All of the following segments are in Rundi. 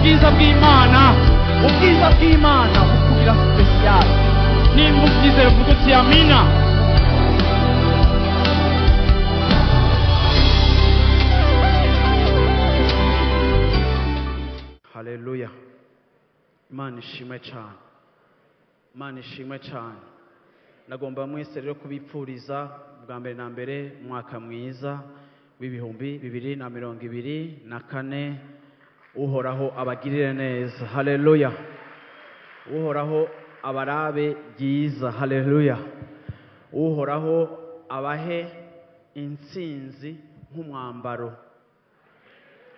Ubwiza bw'Imana, ubwiza bw'Imana bukugira spécial. Nimba ubyizera, uvuga uti amina. Haleluya! Imana ishimwe cyane, Imana ishimwe cyane. Nagomba mwese rero kubipfuriza bwa mbere na mbere umwaka mwiza w'2024. Uhoraho abagirire neza. Haleluya! Uhoraho abarabe byiza. Haleluya! Uhoraho abahe intsinzi nk'umwambaro.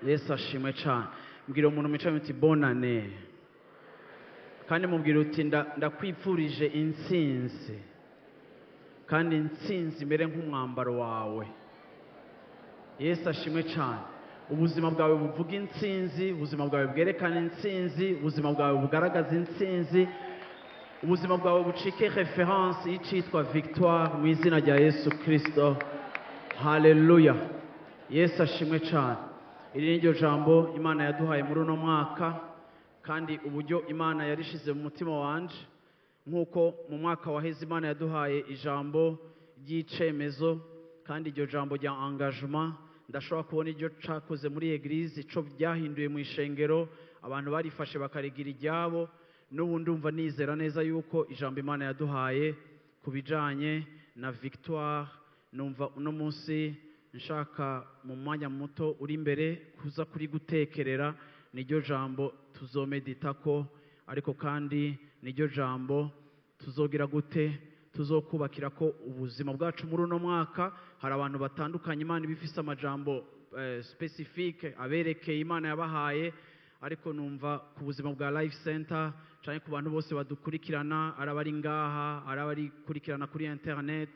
Yesu ashimwe cyane. Mbwira umuntu mwicaye uti bonane, kandi mubwira uti ndakwipfurije intsinzi, kandi intsinzi imere nk'umwambaro wawe. Yesu ashimwe cyane. Ubuzima bwawe buvuga intsinzi, ubuzima bwawe bwerekana intsinzi, ubuzima bwawe bugaragaza intsinzi, ubuzima bwawe bucike référence y'icitwa victoire mu izina rya Yesu Kirisito. Haleluya! Yesu ashimwe cyane. Iri ni ryo jambo Imana yaduhaye muri uno mwaka, kandi uburyo Imana yarishize mu mutima wanje, nk'uko mu mwaka waheze Imana yaduhaye ijambo ry'icemezo, kandi iryo jambo rya engagement, ndashobora kubona iryo cakoze muri église, ico byahinduye mu ishengero, abantu barifashe bakarigira iryabo. N'ubu ndumva nizera neza yuko ijambo Imana yaduhaye ku bijanye na victoire, numva uno munsi nshaka mu mwanya muto uri imbere kuza kuri gutekerera. Niryo jambo tuzomedita ko, ariko kandi niryo jambo tuzogira gute, tuzokubakira ko ubuzima bwacu muri uno mwaka. Hari abantu batandukanye Imana iba ifise amajambo spécifique aberekeye Imana yabahaye, ariko numva ku buzima bwa Life Center cyane, ku bantu bose badukurikirana, ari abari ngaha, ari abari kurikirana kuri internet,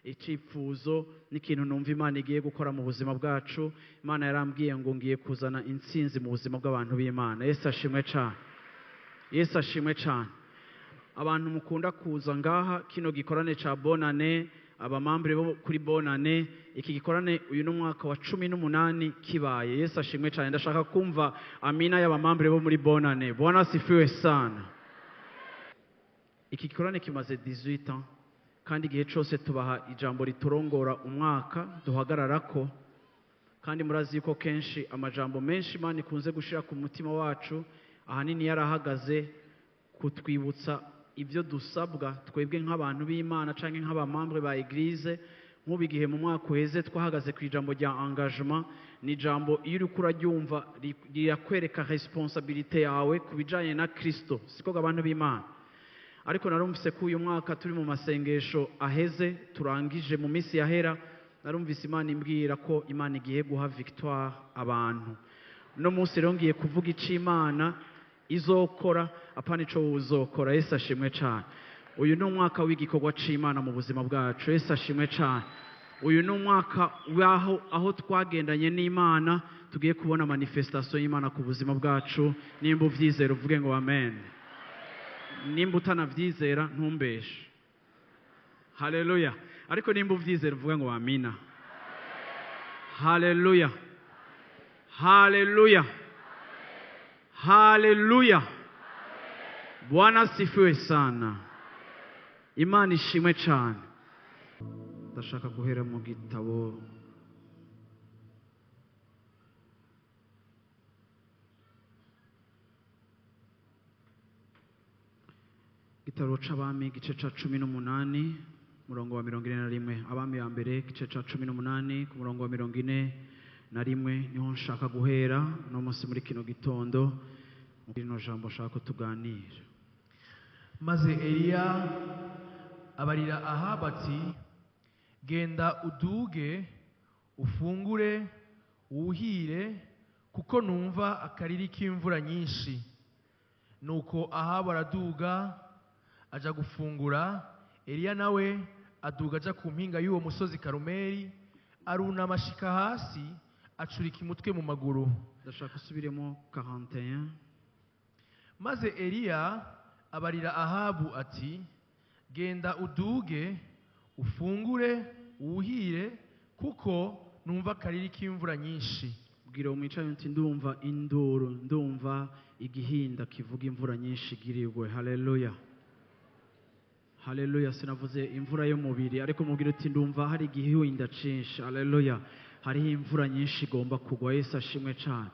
icipfuzo n'ikintu numva Imana igiye gukora mu buzima bwacu. Imana yarambwiye ngo ngiye kuzana intsinzi mu buzima bw'abantu b'Imana. Yesu ashimwe cyane, Yesu ashimwe cyane. Abantu mukunda kuza ngaha kino gikorane ca bonane, abamambure bo kuri bonane, iki gikorane uyu ni umwaka wa 18 kibaye. Yesu ashimwe cyane. Ndashaka kumva amina y'abamambure bo muri bonane. Bwana asifiwe sana. Iki gikorane kimaze 18 ans, kandi igihe cyose tubaha ijambo riturongora umwaka duhagararako. Kandi murazi yuko kenshi amajambo menshi Imana ikunze gushira ku mutima wacu ahanini yarahagaze kutwibutsa ibyo dusabwa twebwe nk'abantu b'Imana canke nk'abamambure ba église. Nk'ubu igihe mu mwaka uheze twahagaze ku ijambo rya engagement, ni ijambo iyo uriko uraryumva rirakwereka responsabilité yawe ku bijanye na Kristo, siko abantu b'Imana? Ariko narumvise ko uyu mwaka turi mu masengesho aheze turangije mu minsi yahera, narumvise Imana imbwira ko Imana igiye guha victoire abantu. Uno munsi rero ngiye kuvuga ico Imana izokora, apana ico wowe uzokora. Yesu ashimwe cyane. Uyu ni umwaka w'igikorwa c'Imana mu buzima bwacu. Yesu ashimwe cyane. Uyu ni umwaka w'aho aho twagendanye n'Imana, tugiye kubona manifestation y'Imana ku buzima bwacu. Nimba uvyizera, uvuge ngo amen. Nimba utanavyizera, ntumbeshe. Haleluya! Ariko nimba uvyizera, uvuge ngo amina. Haleluya, haleluya, haleluya! Bwana asifiwe sana. Imana ishimwe cyane. Ndashaka guhera mu gitabo Gitabo c'Abami, igice ca 18, murongo wa 41. Abami ya mbere, igice ca 18, ku murongo wa 41, niho nshaka guhera uno munsi muri kino gitondo, muri rino jambo nshaka ko tuganira. Maze Eliya abarira Ahabu ati: "Genda uduge, ufungure, wuhire, kuko numva akariri k'imvura nyinshi." Nuko Ahabu araduga aja gufungura. Eliya nawe aduga aja ku mpinga y'uwo musozi Karumeli, arunama ashika hasi, acurika umutwe mu maguru. Ndashaka usubiremo 41. Maze Eliya abarira Ahabu ati: "Genda uduge, ufungure, wuhire, kuko numva akariri k'imvura nyinshi." Bwira Bwira uwo mwicaye uti: "Ndumva induru, ndumva igihinda kivuga imvura nyinshi igirigwe." Haleluya, haleluya. Sinavuze imvura y'umubiri, ariko mubwira uti: "Ndumva hari igihinda cinshi." Haleluya, hariho imvura nyinshi igomba kugwa. Yesu ashimwe cyane.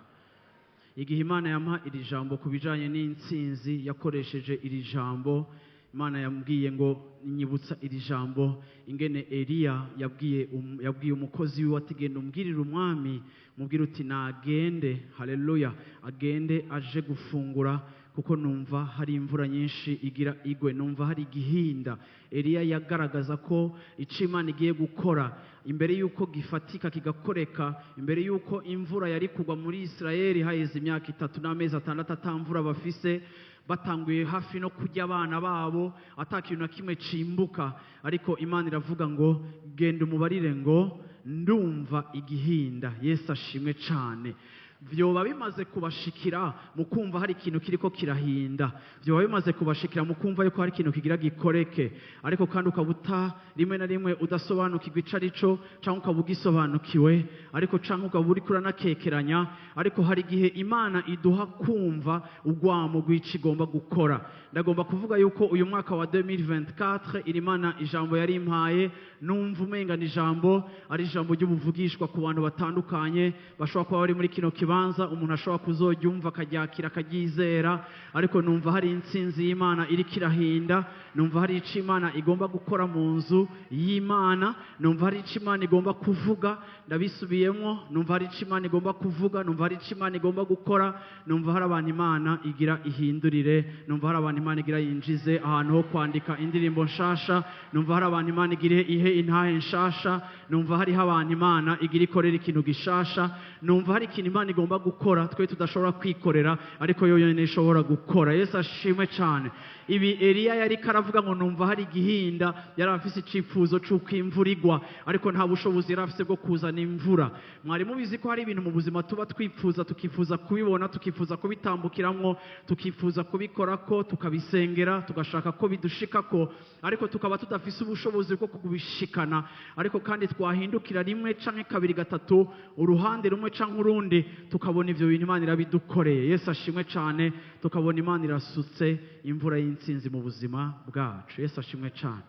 Igihe Imana yampa iri jambo ku bijanye n'intsinzi, yakoresheje iri jambo. Imana yambwiye ngo nyibutsa iri jambo, ingene Eliya yabwiye umukozi wiwe ati: "Genda umbwirire umwami, mubwire uti nagende, haleluya, agende aje gufungura, kuko numva hari imvura nyinshi igira igwe, numva hari igihinda." Eliya yagaragaza ko icyo Imana igiye gukora imbere y'uko gifatika kigakoreka, imbere y'uko imvura yari kugwa muri Isirayeli haheze imyaka 3 n'amezi 6 ata mvura bafise, batanguye hafi no kurya abana babo, ata kintu na kimwe cimbuka. Ariko Imana iravuga ngo: "Genda umubarire ngo ndumva igihinda." Yesu ashimwe cyane. Vyoba bimaze kubashikira mu kumva hari ikintu kiriko kirahinda? Vyoba bimaze kubashikira mu kumva yuko hari ikintu kigira gikoreke, ariko kandi ukaba uta rimwe na rimwe udasobanukirwa ico ari cyo, canke ukaba ugisobanukiwe ariko, canke ukaba uriko uranakekeranya? Ariko hari igihe Imana iduha kumva urwamo rw'ico igomba gukora. Ndagomba kuvuga yuko uyu mwaka wa 2024, iri Imana ijambo yari impaye, numva umenga ni ijambo, ari ijambo ry'ubuvugishwa ku bantu batandukanye bashobora kuba bari muri kino kibanza. Umuntu ashobora kuzoryumva akaryakira, akaryizera. Ariko numva hari intsinzi y'Imana iriko irahinda, numva hari ico Imana igomba gukora mu nzu y'Imana, numva hari ico Imana igomba kuvuga. Ndabisubiyemo: numva hari ico Imana igomba kuvuga, numva hari ico Imana igomba gukora, numva hari abantu Imana igira ihindurire, numva hari abantu Imana igira yinjize ahantu ho kwandika indirimbo nshasha, numva hari abantu Imana igira ihe intahe nshasha, numva hariho abantu Imana igira ikorera ikintu gishasha, numva hari ikintu Imana igomba gukora twe tudashobora kwikorera, ariko yo yonyine ishobora gukora. Yesu ashimwe cyane. Ibi Eliya yariko aravuga ngo numva hari igihinda, yari afise icifuzo c'uko imvura igwa, ariko nta bushobozi yari afise bwo kuzana imvura. Mwari mubizi ko hari ibintu mu buzima tuba twifuza, tukifuza kubibona, tukifuza kubitambukiramwo, tukifuza kubikorako, tukabisengera, tugashaka ko bidushikako, ariko tukaba tudafise ubushobozi bwo kubishikana? Ariko kandi twahindukira rimwe canke kabiri, gatatu, uruhande rumwe canke urundi, tukabona ivyo bintu Imana irabidukoreye. Yesu ashimwe cane. Tukabona Imana irasutse imvura y'intsinzi mu buzima bwacu. Yesu ashimwe cane.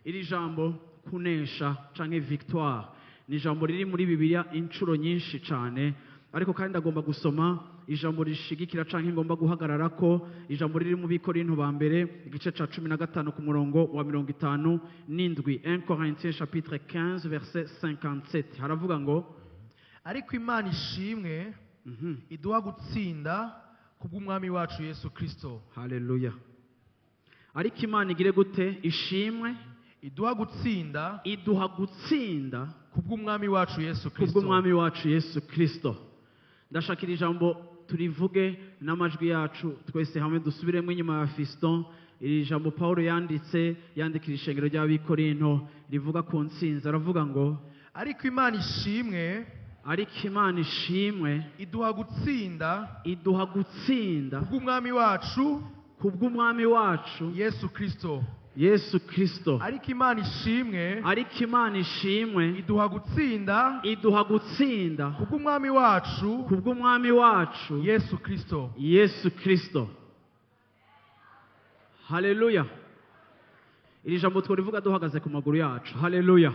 Iri jambo kunesha canke victoire ni ijambo riri muri Bibiliya inshuro nyinshi cane. Ariko kandi agomba gusoma ijambo rishigikira canke ngomba guhagarara ko ijambo riri mu Bikorinto ba mbere, igice ca 15 ku murongo wa 57, 1 Corinthiens chapitre 15 verset 57. Haravuga ngo: Ariko Imana ishimwe, iduha gutsinda kubw'Umwami wacu Yesu Kristo. Haleluya! Ariko Imana igire gute? Ishimwe. Iduha gutsinda iduha gutsinda kubw'Umwami wacu Yesu Kristo. Kubw'Umwami wacu Yesu Kristo. Ndashakira ijambo turivuge n'amajwi yacu twese hamwe, dusubiremo inyuma ya Fiston iri jambo Paul yanditse yandikira ishengero ry'Abikorinto, rivuga ku ntsinzi. Aravuga ngo: Ariko Imana ishimwe, Ariko Imana ishimwe, iduha gutsinda iduha gutsinda kubw'Umwami wacu kubw'Umwami wacu Yesu Kristo. Yesu Kristo. Ariko Imana ishimwe, Ariko Imana ishimwe, iduha gutsinda iduha gutsinda kubw'Umwami wacu kubw'Umwami wacu Yesu Kristo. Yesu Kristo. Haleluya! Iri jambo twarivuga duhagaze ku maguru yacu. Haleluya!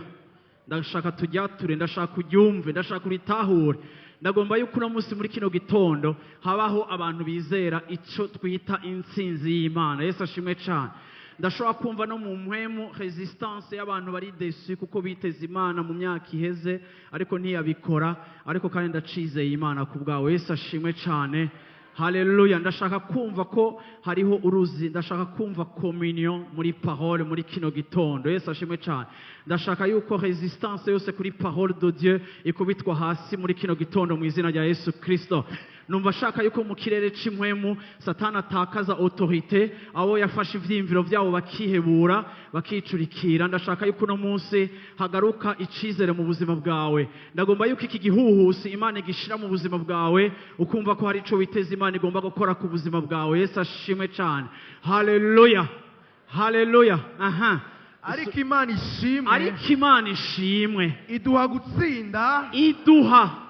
Ndashaka tujyature, ndashaka uryumve, ndashaka uritahure. Ndagomba yuko uno munsi muri kino gitondo habaho abantu bizera icyo twita intsinzi y'Imana. Yesu ashimwe cyane. Ndashobora kumva no mu mpwemu résistance y'abantu bari déçus kuko biteze Imana mu myaka iheze ariko ntiyabikora. Ariko kandi ndacizeye Imana ku bwawe. Yesu ashimwe cyane. Haleluya! Ndashaka kumva ko hariho uruzi, ndashaka kumva communion muri parole muri kino gitondo. Yesu ashimwe cyane. Ndashaka yuko résistance yose kuri parole de Dieu ikubitwa hasi muri kino gitondo mu izina rya Yesu Kristo. Numva ashaka yuko mu kirere c'impwemu Satani atakaza autorité, abo yafashe ivyiyumviro vyabo bakihebura, bakicurikira. Ndashaka yuko uno munsi hagaruka icizere mu buzima bwawe. Ndagomba yuko iki gihuhusi Imana igishira mu buzima bwawe, ukumva ko hari ico witeze Imana igomba gukora ku buzima bwawe. Yesu ashimwe cyane. Haleluya, haleluya, aha. Ariko Imana ishimwe, Ariko Imana ishimwe, iduha gutsinda iduha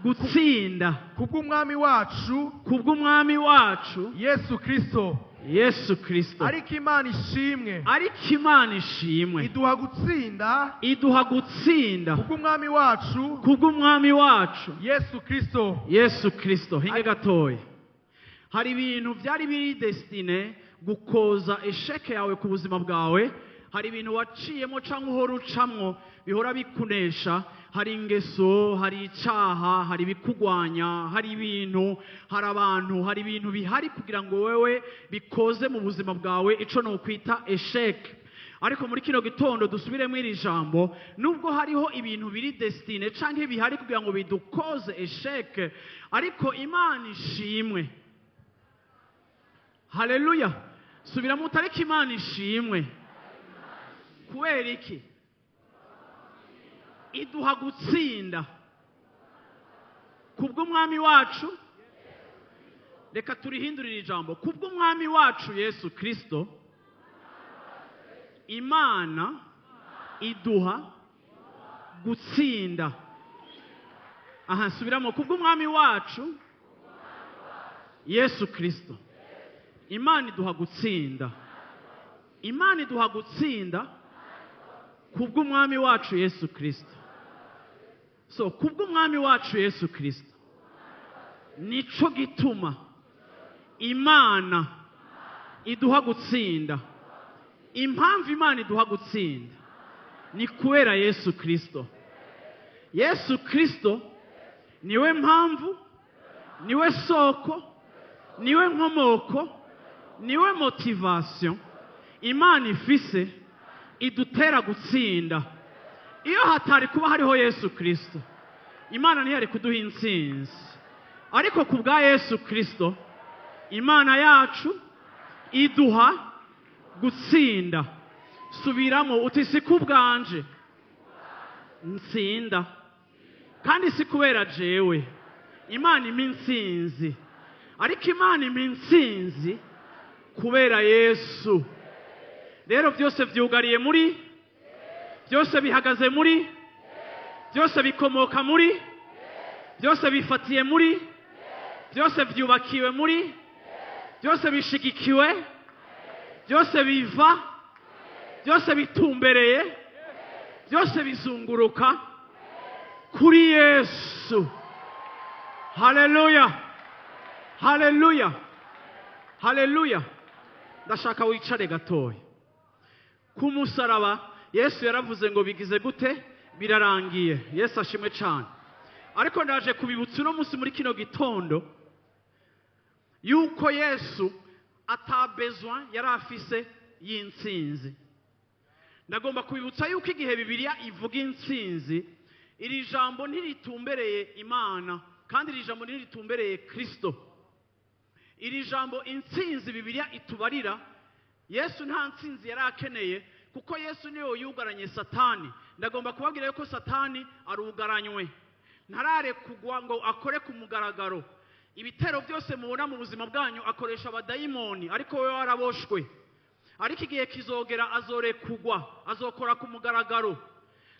Gutsinda. Kubw'umwami wacu. Kubw'umwami wacu. Yesu Kristo. Yesu Kristo. Ariko Imana ishimwe. Ariko Imana ishimwe. Iduha gutsinda. Iduha gutsinda. Kubw'umwami wacu. Kubw'umwami wacu. Yesu Kristo. Yesu Kristo. Hinge gatoya. Hari ibintu byari biri destiné gukoza échec yawe ku buzima bwawe. Hari ibintu waciyemo cyangwa uhora ucamwo bihora bikunesha. Hari ingeso, hari icaha, hari ibikugwanya, hari ibintu, hari abantu, hari ibintu bihari kugira ngo wewe bikoze mu buzima bwawe ico nokwita échec. Ariko muri kino gitondo dusubiremo iri jambo: nubwo hariho ibintu biri destiné canke bihari kugira ngo bidukoze échec, ariko Imana ishimwe. Haleluya! Subiramo utariko: Imana ishimwe. Kubera iki? Iduha gutsinda kubw'umwami wacu. Reka turihindurire ijambo: kubw'umwami wacu Yesu Kristo, Imana iduha gutsinda. Aha, subiramo: kubw'umwami wacu Yesu Kristo, Imana iduha gutsinda. Imana iduha gutsinda kubw'umwami wacu Yesu Kristo. So kubw'umwami wacu Yesu Kristo, nico gituma Imana iduha gutsinda. Impamvu Imana iduha gutsinda ni kubera Yesu Kristo. Yesu Kristo niwe mpamvu, niwe soko, niwe nkomoko, niwe motivation Imana ifise idutera gutsinda. Iyo hatari kuba hariho Yesu Kristo, Imana ntiyari kuduha intsinzi. Ariko ku bwa Yesu Kristo, Imana yacu iduha gutsinda. Subiramo uti: si ku bwanje ntsinda, kandi si kubera jewe Imana impa intsinzi, ariko Imana impa intsinzi kubera Yesu. Rero byose byugariye muri byose, bihagaze muri byose, bikomoka muri byose, bifatiye muri byose, byubakiwe muri byose, bishigikiwe byose, biva byose, bitumbereye byose, bizunguruka kuri Yesu. Haleluya, haleluya, haleluya! Ndashaka wicare gatoya. Ku musaraba Yesu yaravuze ngo: "Bigize gute? Birarangiye." Yesu ashimwe cyane. Ariko ndaje kubibutsa uno munsi muri kino gitondo yuko Yesu ata besoin yari afise y'intsinzi. Ndagomba kubibutsa yuko igihe Bibiliya ivuga intsinzi, iri jambo ntiritumbereye Imana, kandi iri jambo ntiritumbereye Kristo. Iri jambo intsinzi Bibiliya itubarira, Yesu nta ntsinzi yari akeneye, kuko Yesu niwe yugaranye Satani. Ndagomba kubabwira yuko Satani arugaranywe, ntararekugwa ngo akore ku mugaragaro. Ibitero byose mubona mu buzima bwanyu, akoresha abadayimoni, ariko we waraboshwe. Ariko igihe kizogera azorekugwa, azokora ku mugaragaro.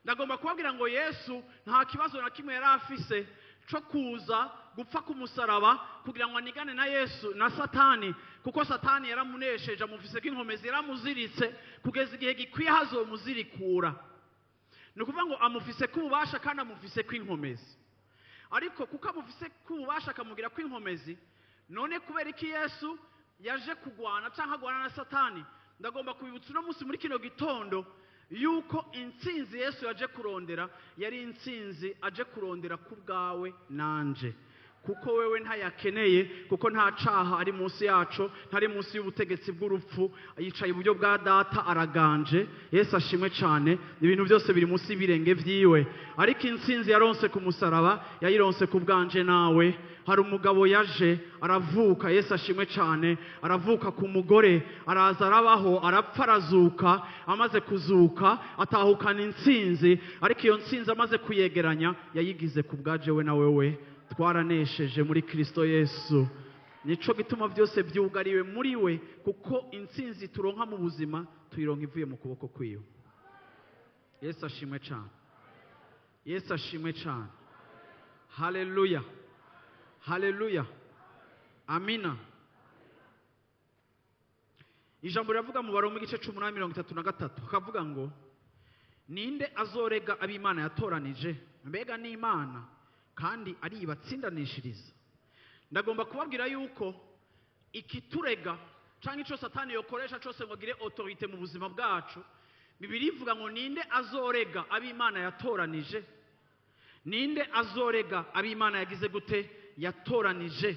Ndagomba kubabwira ngo Yesu nta kibazo na kimwe yari afise co kuza gupfa ku musaraba kugira ngo anigane na Yesu na Satani, kuko Satani yaramunesheje, amufise k'inkomezi, yaramuziritse kugeza igihe gikwiye hazomuzirikura. Ni ukuvuga ngo amufise k'ububasha kandi amufise kw'inkomezi. Ariko kuko amufise k'ububasha akamugira kw'inkomezi, none kubera iki Yesu yaje kugwana cyangwa agwana na Satani? Ndagomba kubibutsa uno munsi muri kino gitondo yuko intsinzi Yesu yaje kurondera yari intsinzi aje kurondera ku bwawe nanje, kuko wewe ntayakeneye, kuko nta caha ari munsi yaco, ntari munsi y'ubutegetsi bw'urupfu. Yicaye iburyo bwa Data, araganje. Yesu ashimwe cyane. Ibintu byose biri munsi y'ibirenge vyiwe. Ariko intsinzi yaronse ku musaraba yayironse ku bwanje nawe. Hari umugabo yaje aravuka, Yesu ashimwe cyane, aravuka ku mugore, araza, arabaho, arapfa, arazuka. Amaze kuzuka atahukana intsinzi, ariko iyo ntsinzi amaze kuyegeranya yayigize ku bwaje we na wewe. Twaranesheje muri Kristo Yesu. Nico gituma byose byugariwe muri we, kuko intsinzi turonka mu buzima tuyironka ivuye mu kuboko kwiwe. Yesu ashimwe cyane, Yesu ashimwe cyane. Haleluya, haleluya, amina. Ijambo riravuga mu Baroma igice 8 33, hakavuga ngo: ninde azorega ab'Imana yatoranije? Mbega ni Imana kandi ari ibatsindanishiriza. Ndagomba kubabwira yuko ikiturega canke ico Satani yokoresha cose ngo agire autorité mu buzima bwacu, Bibiliya ivuga ngo: ninde azorega ab'Imana yatoranije? Ninde azorega ab'Imana yagize gute? Yatoranije.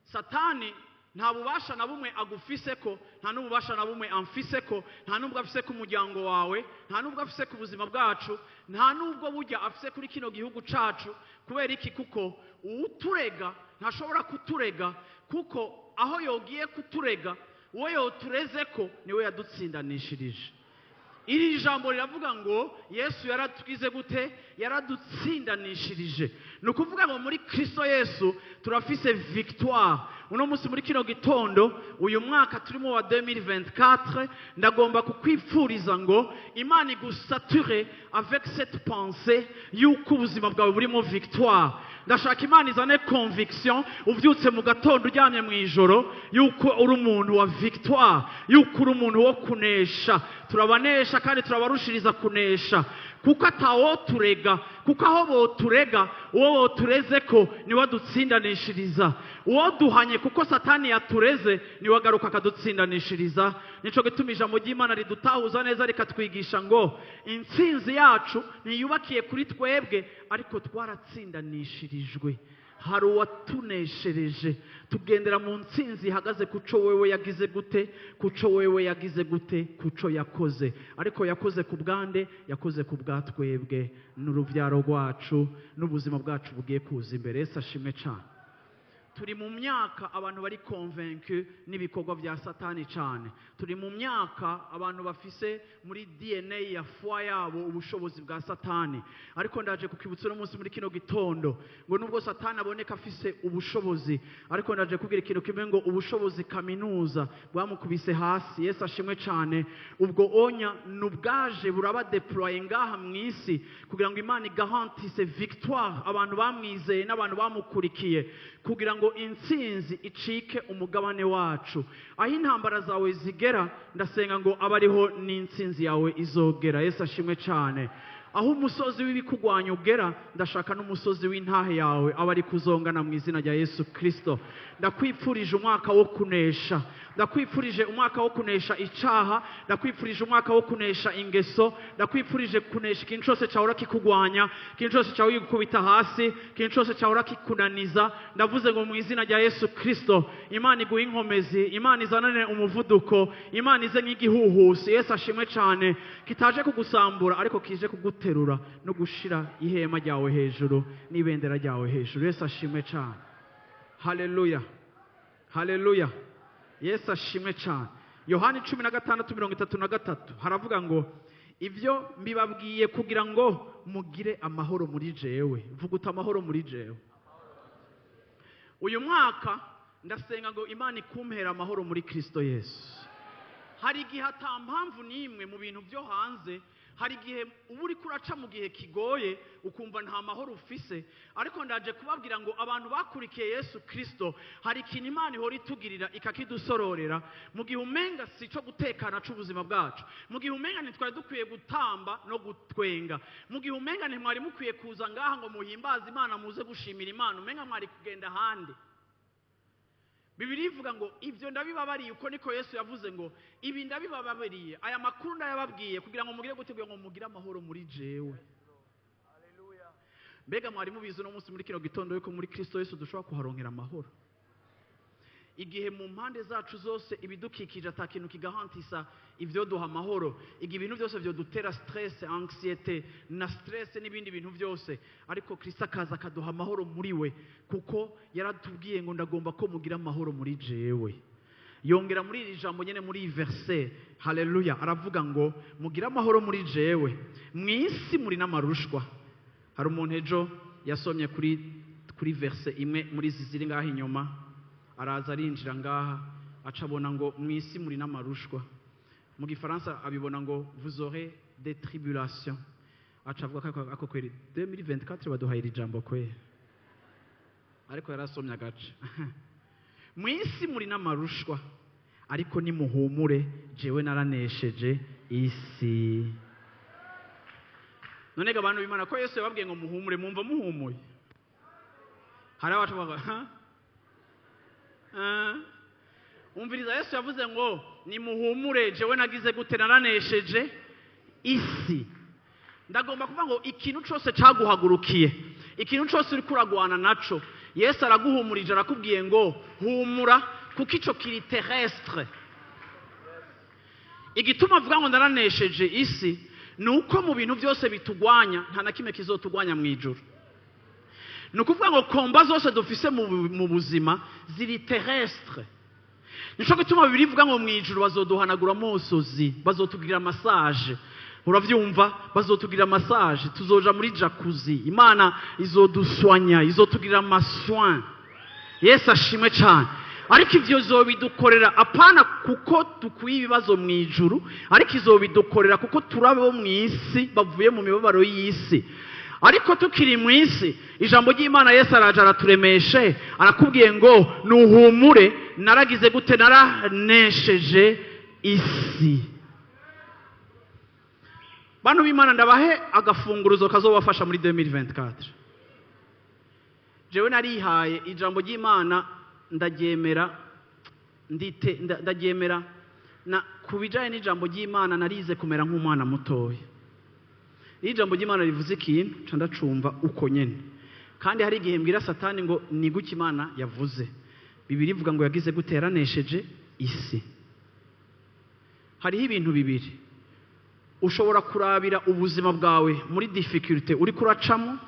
Satani nta bubasha na bumwe agufise ko, nta n'ububasha na bumwe amfise ko, nta n'ubwo afise ku muryango wawe, nta n'ubwo afise ku buzima bwacu, nta n'ubwo burya afise kuri kino gihugu cacu. Kubera iki? Kuko uwuturega ntashobora kuturega, kuko aho yogiye kuturega, uwo yotureze ko niwe yadutsindanishirije. Iri jambo riravuga ngo Yesu yaratwize gute? Yaradutsindanishirije. Ni ukuvuga ngo muri Kristo Yesu turafise victoire. Uno munsi muri kino gitondo, uyu mwaka turimo wa 2024, ndagomba kukwipfuriza ngo Imana igusature avec cette pensée yuko ubuzima bwawe burimo victoire. Ndashaka Imana izane conviction, uvyutse mu gatondo, uryamye mu ijoro, yuko uri umuntu wa victoire, yuko uri umuntu wo kunesha. Turabanesha kandi turabarushiriza kunesha, kuko atawoturega, kuko aho boturega, uwo botureze ko niwe adutsindanishiriza. Uwo duhanye kuko Satani yatureze, niwe agaruka akadutsindanishiriza. Nico gituma ijambo ry'Imana ridutahuza neza, rikatwigisha ngo intsinzi yacu ntiyubakiye kuri twebwe, ariko twaratsindanishirijwe, hari uwatuneshereje. Tugendera mu ntsinzi ihagaze kuco wewe yagize gute, kuco wewe yagize gute, kuco yakoze. Ariko yakoze ku bwande? Yakoze ku bwa twebwe n'urubyaro rwacu n'ubuzima bwacu bugiye kuza imbere. Yesu ashimwe cyane. Turi mu myaka abantu bari convaincu n'ibikorwa bya Satani cyane. Turi mu myaka abantu bafise muri DNA ya foi yabo ubushobozi bwa Satani. Ariko ndaje kukibutsa uno munsi muri kino gitondo ngo nubwo Satani aboneka afise ubushobozi, ariko ndaje kubwira ikintu kimwe, ngo ubushobozi kaminuza bwamukubise hasi. Yesu ashimwe cyane. Ubwo onya nubwaje buraba déployé ngaha mu isi kugira ngo Imana igarantisse victoire abantu bamwizeye n'abantu bamukurikiye, kugira ngo intsinzi icike umugabane wacu. Aho intambara zawe zigera, ndasenga ngo abe ariho n'intsinzi yawe izogera. Yesu ashimwe cyane. Aho umusozi w'ibikugwanya ugera, ndashaka n'umusozi w'intahe yawe aba ari kuzongana mu izina rya Yesu Kirisito. Ndakwipfurije umwaka wo kunesha. Ndakwipfurije umwaka wo kunesha icaha. Ndakwipfurije umwaka wo kunesha ingeso. Ndakwipfurije kunesha ikintu cyose cyahora kikugwanya, ikintu cyose cyahora kigukubita hasi, ikintu cyose cyahora kikunaniza. Ndavuze ngo mu izina rya Yesu Kirisito, Imana iguhe inkomezi, Imana izanane umuvuduko, Imana ize nk'igihuhusi. Yesu ashimwe cyane. Kitaje kugusambura, ariko kije kuguterura no gushira ihema ryawe hejuru n'ibendera ryawe hejuru. Yesu ashimwe cyane. Haleluya, haleluya, Yesu ashimwe cyane. Yohani 16:33 haravuga ngo: ibyo mbibabwiye kugira ngo mugire amahoro muri jewe. Vuga uti: amahoro muri jewe. Uyu mwaka ndasenga ngo Imana ikumpera amahoro muri Kristo Yesu. Hari igihe ata mpamvu n'imwe mu bintu byo hanze, hari igihe uba uriko uraca mu gihe kigoye, ukumva nta mahoro ufise. Ariko ndaje kubabwira ngo abantu bakurikiye Yesu Kristo, hari ikintu Imana ihora itugirira ikakidusororera mu gihe umenga si cyo gutekana c'ubuzima bwacu, mu gihe umenga ntitwari dukwiye gutamba no gutwenga, mu gihe umenga ntimwari mukwiye kuza ngaha ngo muhimbaze Imana, muze gushimira Imana, umenga mwari kugenda ahandi. Bibiliya ivuga ngo ibyo ndabibabariye, uko niko Yesu yavuze, ngo ibi ndabibabariye, aya makuru ndayababwiye kugira ngo mugire gute? Kugira ngo mugire amahoro muri jewe. Mbega mwari mubizi uno munsi muri kino gitondo yuko muri Kristo Yesu dushobora kuharonkera amahoro, igihe mu mpande zacu zose ibidukikije ata kintu kigarantisa ibyo duha amahoro, igihe ibintu byose byodutera stress, anxiété na stress n'ibindi bintu byose, ariko Kristo akaza akaduha amahoro muri we, kuko yaratubwiye ngo: ndagomba ko mugira amahoro muri jewe. Yongera muri iri jambo nyene, muri iyi verset, haleluya, aravuga ngo: mugire amahoro muri jewe, mu isi muri n'amarushwa. Hari umuntu ejo yasomye kuri verset imwe muri izi ziri ngaha inyuma, araza arinjira ngaha, aca abona ngo mu isi muri n'amarushwa. Mu Gifaransa abibona ngo vous aurez des tribulations. Aca avuga ko ako kweri 2024 baduhaye iri jambo kweri. Ariko yarasomye agace. Mu isi muri n'amarushwa, ariko nimuhumure, jewe naranesheje isi. None ga bantu b'Imana, ko Yesu yababwiye ngo muhumure, mumva muhumuye? Hari abacu bavuga ha? Ah. Umviriza, Yesu yavuze ngo nimuhumure, jewe nagize gute? Naranesheje isi. Ndagomba kuvuga ngo ikintu cyose cyaguhagurukiye, ikintu cyose uri kuragwana naco, Yesu araguhumurije, arakubwiye ngo humura, kuko ico kiri terrestre. Igituma avuga ngo ndaranesheje isi ni uko mu bintu byose bitugwanya, nta na kimwe kizotugwanya mu ijuru. Ni ukuvuga ngo combat zose dufise mu buzima ziri terrestre. Nico gituma Bibiliya ivuga ngo mu ijuru bazoduhanagura amosozi, bazotugira massage. Uravyumva? Bazotugira massage, tuzoja muri jacuzzi, Imana izoduswanya, izotugira ama soins. Yesu ashimwe cyane. Ariko ivyo izobidukorera apana kuko dukwiye ibibazo mu ijuru, ariko izobidukorera kuko turabo mu isi bavuye mu mibabaro y'isi. Ariko tukiri mu isi, ijambo ry'Imana, Yesu araje araturemeshe, arakubwiye ngo nuhumure, naragize gute? Naranesheje isi. Bantu b'Imana, ndabahe agafunguruzo kazobafasha muri 2024. Jewe narihaye ijambo ry'Imana, ndaryemera, ndite ndaryemera. Na ku bijanye n'ijambo ry'Imana, narize kumera nk'umwana mutoya. Iyo ijambo ry'Imana rivuze ikintu, nca ndacumva uko nyene. Kandi hari igihe mbwira Satani ngo ni guki Imana yavuze? Bibiliya ivuga ngo yagize gute? Yaranesheje isi. Hariho ibintu bibiri ushobora kurabira ubuzima bwawe muri difficulté uri kuracamo,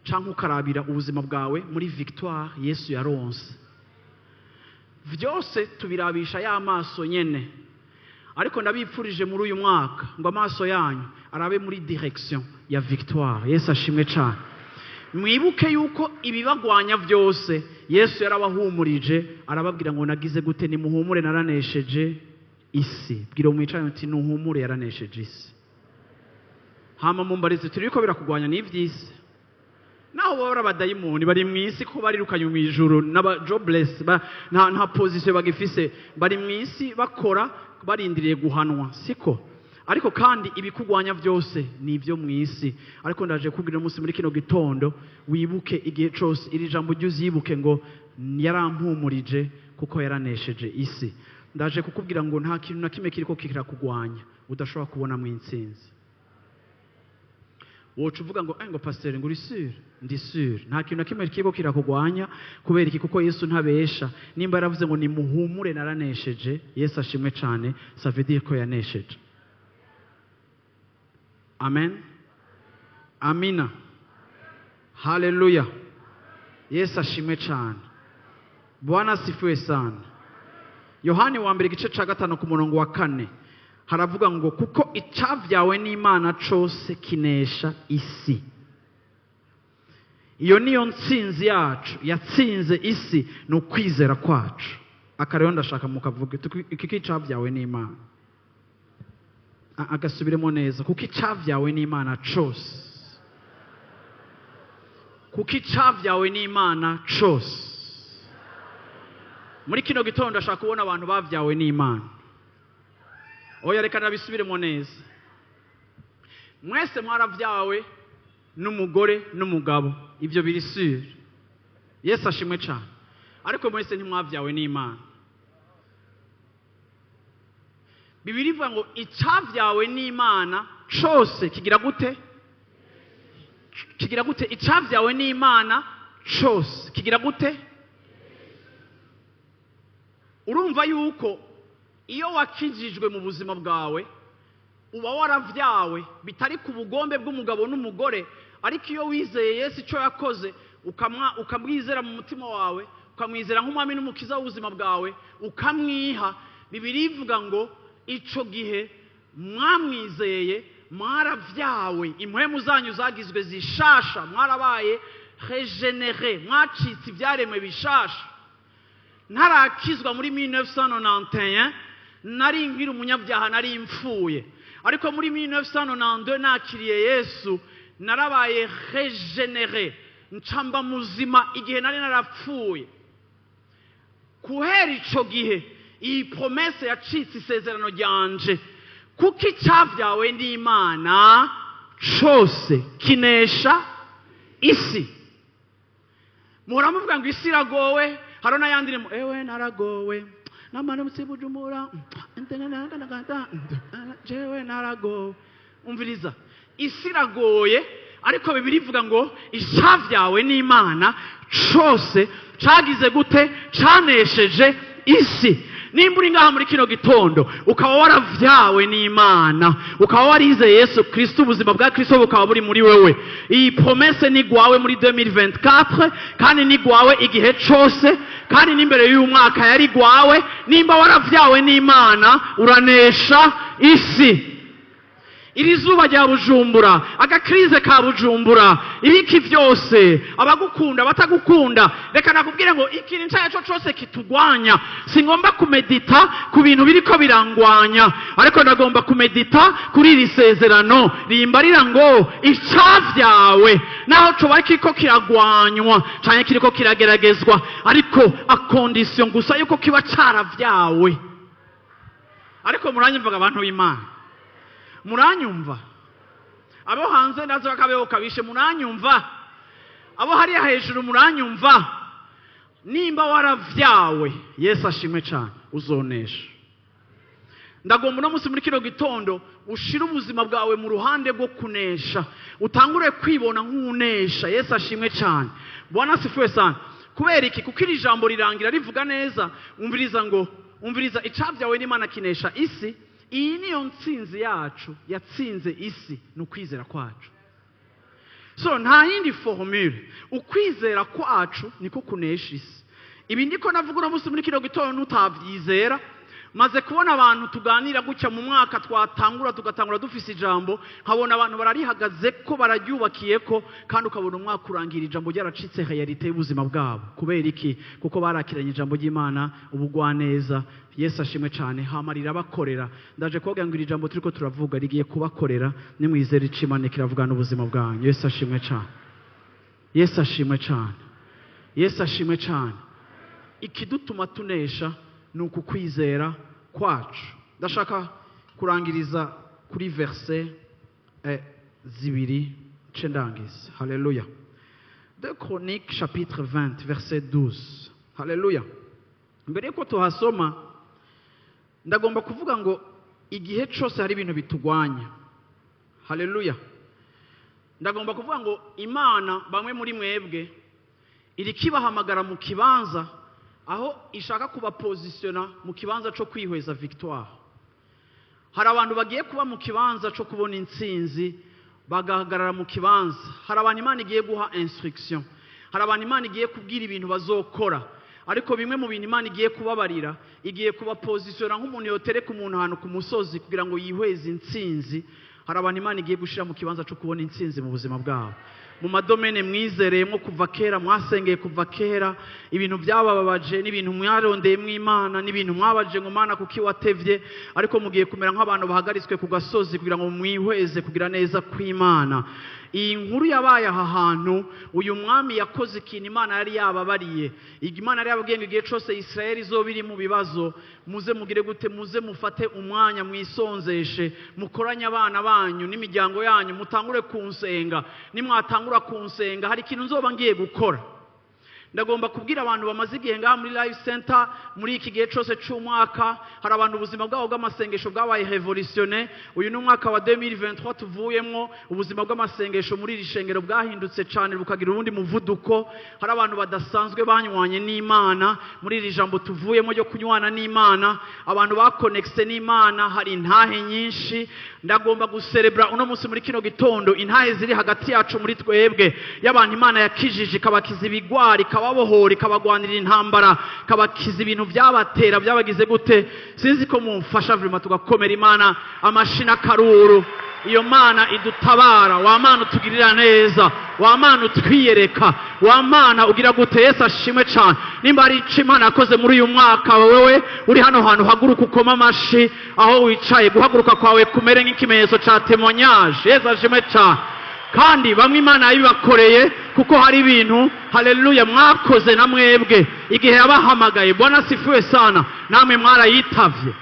canke ukarabira ubuzima bwawe muri victoire Yesu yaronse. Vyose tubirabisha ya maso nyene, ariko ndabipfurije muri uyu mwaka ngo amaso yanyu arabe muri direction ya victoire. Yesu ashimwe cane. Mwibuke yuko ibibagwanya byose Yesu yarabahumurije, arababwira ngo nagize gute? Nimuhumure, naranesheje isi. Bwira umwicaranye uti nuhumure, yaranesheje isi. Hama mumbarize, turiko birakugwanya n'ivy'isi? Naho baba abadayimoni bari mu isi, ko barirukanye mu ijuru n'aba jobless, nta position bagifise, bari mu isi bakora barindiriye guhanwa, siko? Ariko kandi ibikugwanya byose ni ibyo mu isi. Ariko ndaje kubwira umunsi muri kino gitondo, wibuke igihe cose iri jambo, ujye uzibuke ngo yarampumurije kuko yaranesheje isi. Ndaje kukubwira ngo nta kintu na kimwe kiriko kirakugwanya udashobora kubona mu intsinzi. Woca uvuga ngo ngo pasiteri, ngo uri sûr? Ndi sûr, nta kintu na kimwe kiriko kirakugwanya. Kubera iki? Kuko Yesu ntabesha. Nimba yaravuze ngo nimuhumure, naranesheje, Yesu ashimwe cane, ça veut dire ko yanesheje. Amen, amina, haleluya. Yesu ashimwe cane. Bwana asifiwe sana. Yohani wa mbere, igice ca 5, ku murongo wa 4, haravuga ngo kuko icavyawe n'Imana cose kinesha isi. Iyo niyo ntsinzi yacu. Yatsinze isi ni ukwizera kwacu. Akarero ndashaka mukavuge iki kicavyawe n'Imana. Agasubiremo neza: kuko icavyawe n'Imana cose, kuko icavyawe n'Imana cose. Muri kino gitondo ndashaka kubona abantu bavyawe n'Imana. Oya, reka nabisubiremo neza. Mwese mwaravyawe n'umugore n'umugabo, ibyo biri sûr. Yesu ashimwe cyane. Ariko mwese ntimwavyawe n'Imana. Bibiliya ivuga ngo icavyawe n'Imana cose kigira gute? Kigira gute? Icavyawe n'Imana cose kigira gute? Urumva yuko iyo wakijijwe mu buzima bwawe, uba waravyawe bitari ku bugombe bw'umugabo n'umugore. Ariko iyo wizeye Yesu, icyo yakoze, ukamwizera mu mutima wawe, ukamwizera nk'umwami n'umukiza w'ubuzima bwawe, ukamwiha, Bibiliya ivuga ngo ico gihe mwamwizeye, mwaravyawe, impwemu zanyu zagizwe zishasha, mwarabaye régénéré, mwacitse ibyaremwe bishasha. Ntarakizwa muri 1991, nari nkiri umunyabyaha, nari mfuye. Ariko muri 1992 nakiriye Yesu, narabaye régénéré. Ncamba muzima igihe nari narapfuye. Guhera ico gihe, iyi promesse yacitse isezerano ryanje, kuko icavyawe n'Imana cose kinesha isi. Muhora muvuga ngo isi iragowe. Haro n'ayandi mu ewe naragowe, namanutse Bujumbura, jewe naragowe. Umviriza, isi iragoye, ariko Bibiliya ivuga ngo icavyawe n'Imana cose cagize gute? Canesheje isi. Nimba uri ngaha muri kino gitondo, ukaba waravyawe n'Imana, ukaba warizeye Yesu Kristo, ubuzima bwa Kristo bukaba buri muri wewe, iyi promesse ni gwawe muri 2024, kandi ni gwawe igihe cose, kandi n'imbere y'uyu mwaka yari gwawe. Nimba waravyawe n'Imana, uranesha isi. Iri zuba rya Bujumbura, aga crise ka Bujumbura, ibiki byose, abagukunda, abatagukunda, reka nakubwire ngo ikintu icyo ari cyo cyose kitugwanya, singomba kumedita ku bintu biriko birangwanya, ariko ndagomba kumedita kuri iri sezerano rimbarira ngo icavyawe, naho coba kiriko kiragwanywa canke kiriko kirageragezwa, ariko à condition gusa yuko kiba caravyawe. Ariko muranyumvaga, abantu b'Imana? Muranyumva? Abo hanze ndazo akabeho kabishe, muranyumva? Abo hariya hejuru, muranyumva? Nimba waravyawe, Yesu ashimwe cyane, uzonesha. Ndagomba uno munsi muri kino gitondo ushire ubuzima bwawe mu ruhande rwo kunesha, utangure kwibona nk'unesha. Yesu ashimwe cyane. Bwana asifiwe sana. Kubera iki? Kuko iri jambo rirangira rivuga neza. Umviriza ngo, umviriza, icavyawe n'Imana kinesha isi. Iyi niyo ntsinzi yacu yatsinze isi, ni ukwizera kwacu. So nta yindi formule, ukwizera kwacu niko kunesha isi. Ibi ndiko navuga uno munsi muri kino gitondo, nutavyizera, maze kubona abantu tuganira gutya mu mwaka twatangura, tugatangura dufise ijambo, nkabona abantu bararihagaze ko bararyubakiye ko, kandi ukabona umwaka urangira ijambo ryaracitse réalité y'ubuzima bwabo. Kubera iki? Kuko barakiranye ijambo ry'Imana ubugwaneza. Yesu ashimwe cyane. Hama rirabakorera. Ndaje kubabwira ngo iri jambo turiko turavuga rigiye kubakorera nimwizera ico Imana kiravuga n'ubuzima bwanyu. Yesu ashimwe cyane. Yesu ashimwe cyane. Yesu ashimwe cyane. Ikidutuma tunesha ni uku kwizera kwacu. Ndashaka kurangiriza kuri verset 2 nce ndangiza. Haleluya. 2 Chroniques chapitre 20 verset 12. Haleluya. Mbere yuko tuhasoma, ndagomba kuvuga ngo igihe cyose hari ibintu bitugwanya, haleluya, ndagomba kuvuga ngo Imana bamwe muri mwebwe iriko ibahamagara mu kibanza aho ishaka kubapozisiyona mu kibanza cyo kwihweza victoire. Hari abantu bagiye kuba mu kibanza cyo kubona intsinzi, bagahagarara mu kibanza. Hari abantu Imana igiye guha instruction, hari abantu Imana igiye kubwira ibintu bazokora, ariko bimwe mu bintu Imana igiye kubabarira, igiye kubapozisiyona nk'umuntu yotereka umuntu ahantu ku musozi kugira ngo yihweze intsinzi. Hari abantu Imana igiye gushyira mu kibanza cyo kubona intsinzi mu buzima bwabo, mu ma domaines mwizereyemo kuva kera, mwasengeye kuva kera, ibintu byabababaje n'ibintu mwarondeyemo Imana n'ibintu mwabaje ngo "Mana, kuki watevye?" Ariko mugiye kumera nk'abantu bahagaritswe ku gasozi kugira ngo mwihweze kugira neza kw'Imana. Iyi nkuru yabaye aha hantu, uyu mwami yakoze ikintu Imana yari yababariye. Imana yari yababwiye ngo igihe cyose Israel izoba iri mu bibazo, muze mugire gute? Muze mufate umwanya, mwisonzeshe, mukoranye abana banyu n'imiryango yanyu, mutangure kunsenga. Nimwatangura kunsenga, hari ikintu nzoba ngiye gukora. Ndagomba kubwira abantu bamaze igihe ngaha muri Life Center, muri iki gihe cyose cy'umwaka, hari abantu ubuzima bwabo bw'amasengesho bwabaye révolutionné. Uyu ni umwaka wa 2023 tuvuyemwo, ubuzima bw'amasengesho muri iri shengero bwahindutse cyane, bukagira ubundi muvuduko. Hari abantu badasanzwe banywanye n'Imana muri iri jambo tuvuyemo ryo kunywana n'Imana, abantu bakonekise n'Imana. Hari intahe nyinshi. Ndagomba guserebra uno munsi muri kino gitondo intahe ziri hagati yacu muri twebwe, y'abantu Imana yakijije, ikabakiza ibigwari, ikababohora, ikabagwanirira intambara, ikabakiza ibintu byabatera, byabagize gute. Sinzi ko mumfasha vraiment tugakomera Imana amashina akaruru. Iyo Mana idutabara, wa Mana utugirira neza, wa Mana utwiyereka, wa Mana ugira gute. Yesu ashimwe cyane. Nimba hari icyo Imana yakoze muri uyu mwaka, wewe uri hano hantu, haguruka ukoma amashi aho wicaye. Guhaguruka kwawe kumere nk'ikimenyetso cya témoignage. Yesu ashimwe cyane. Kandi bamwe Imana yabibakoreye kuko hari ibintu, haleluya, mwakoze na mwebwe igihe yabahamagaye. Bwana asifiwe sana. Namwe mwarayitavye.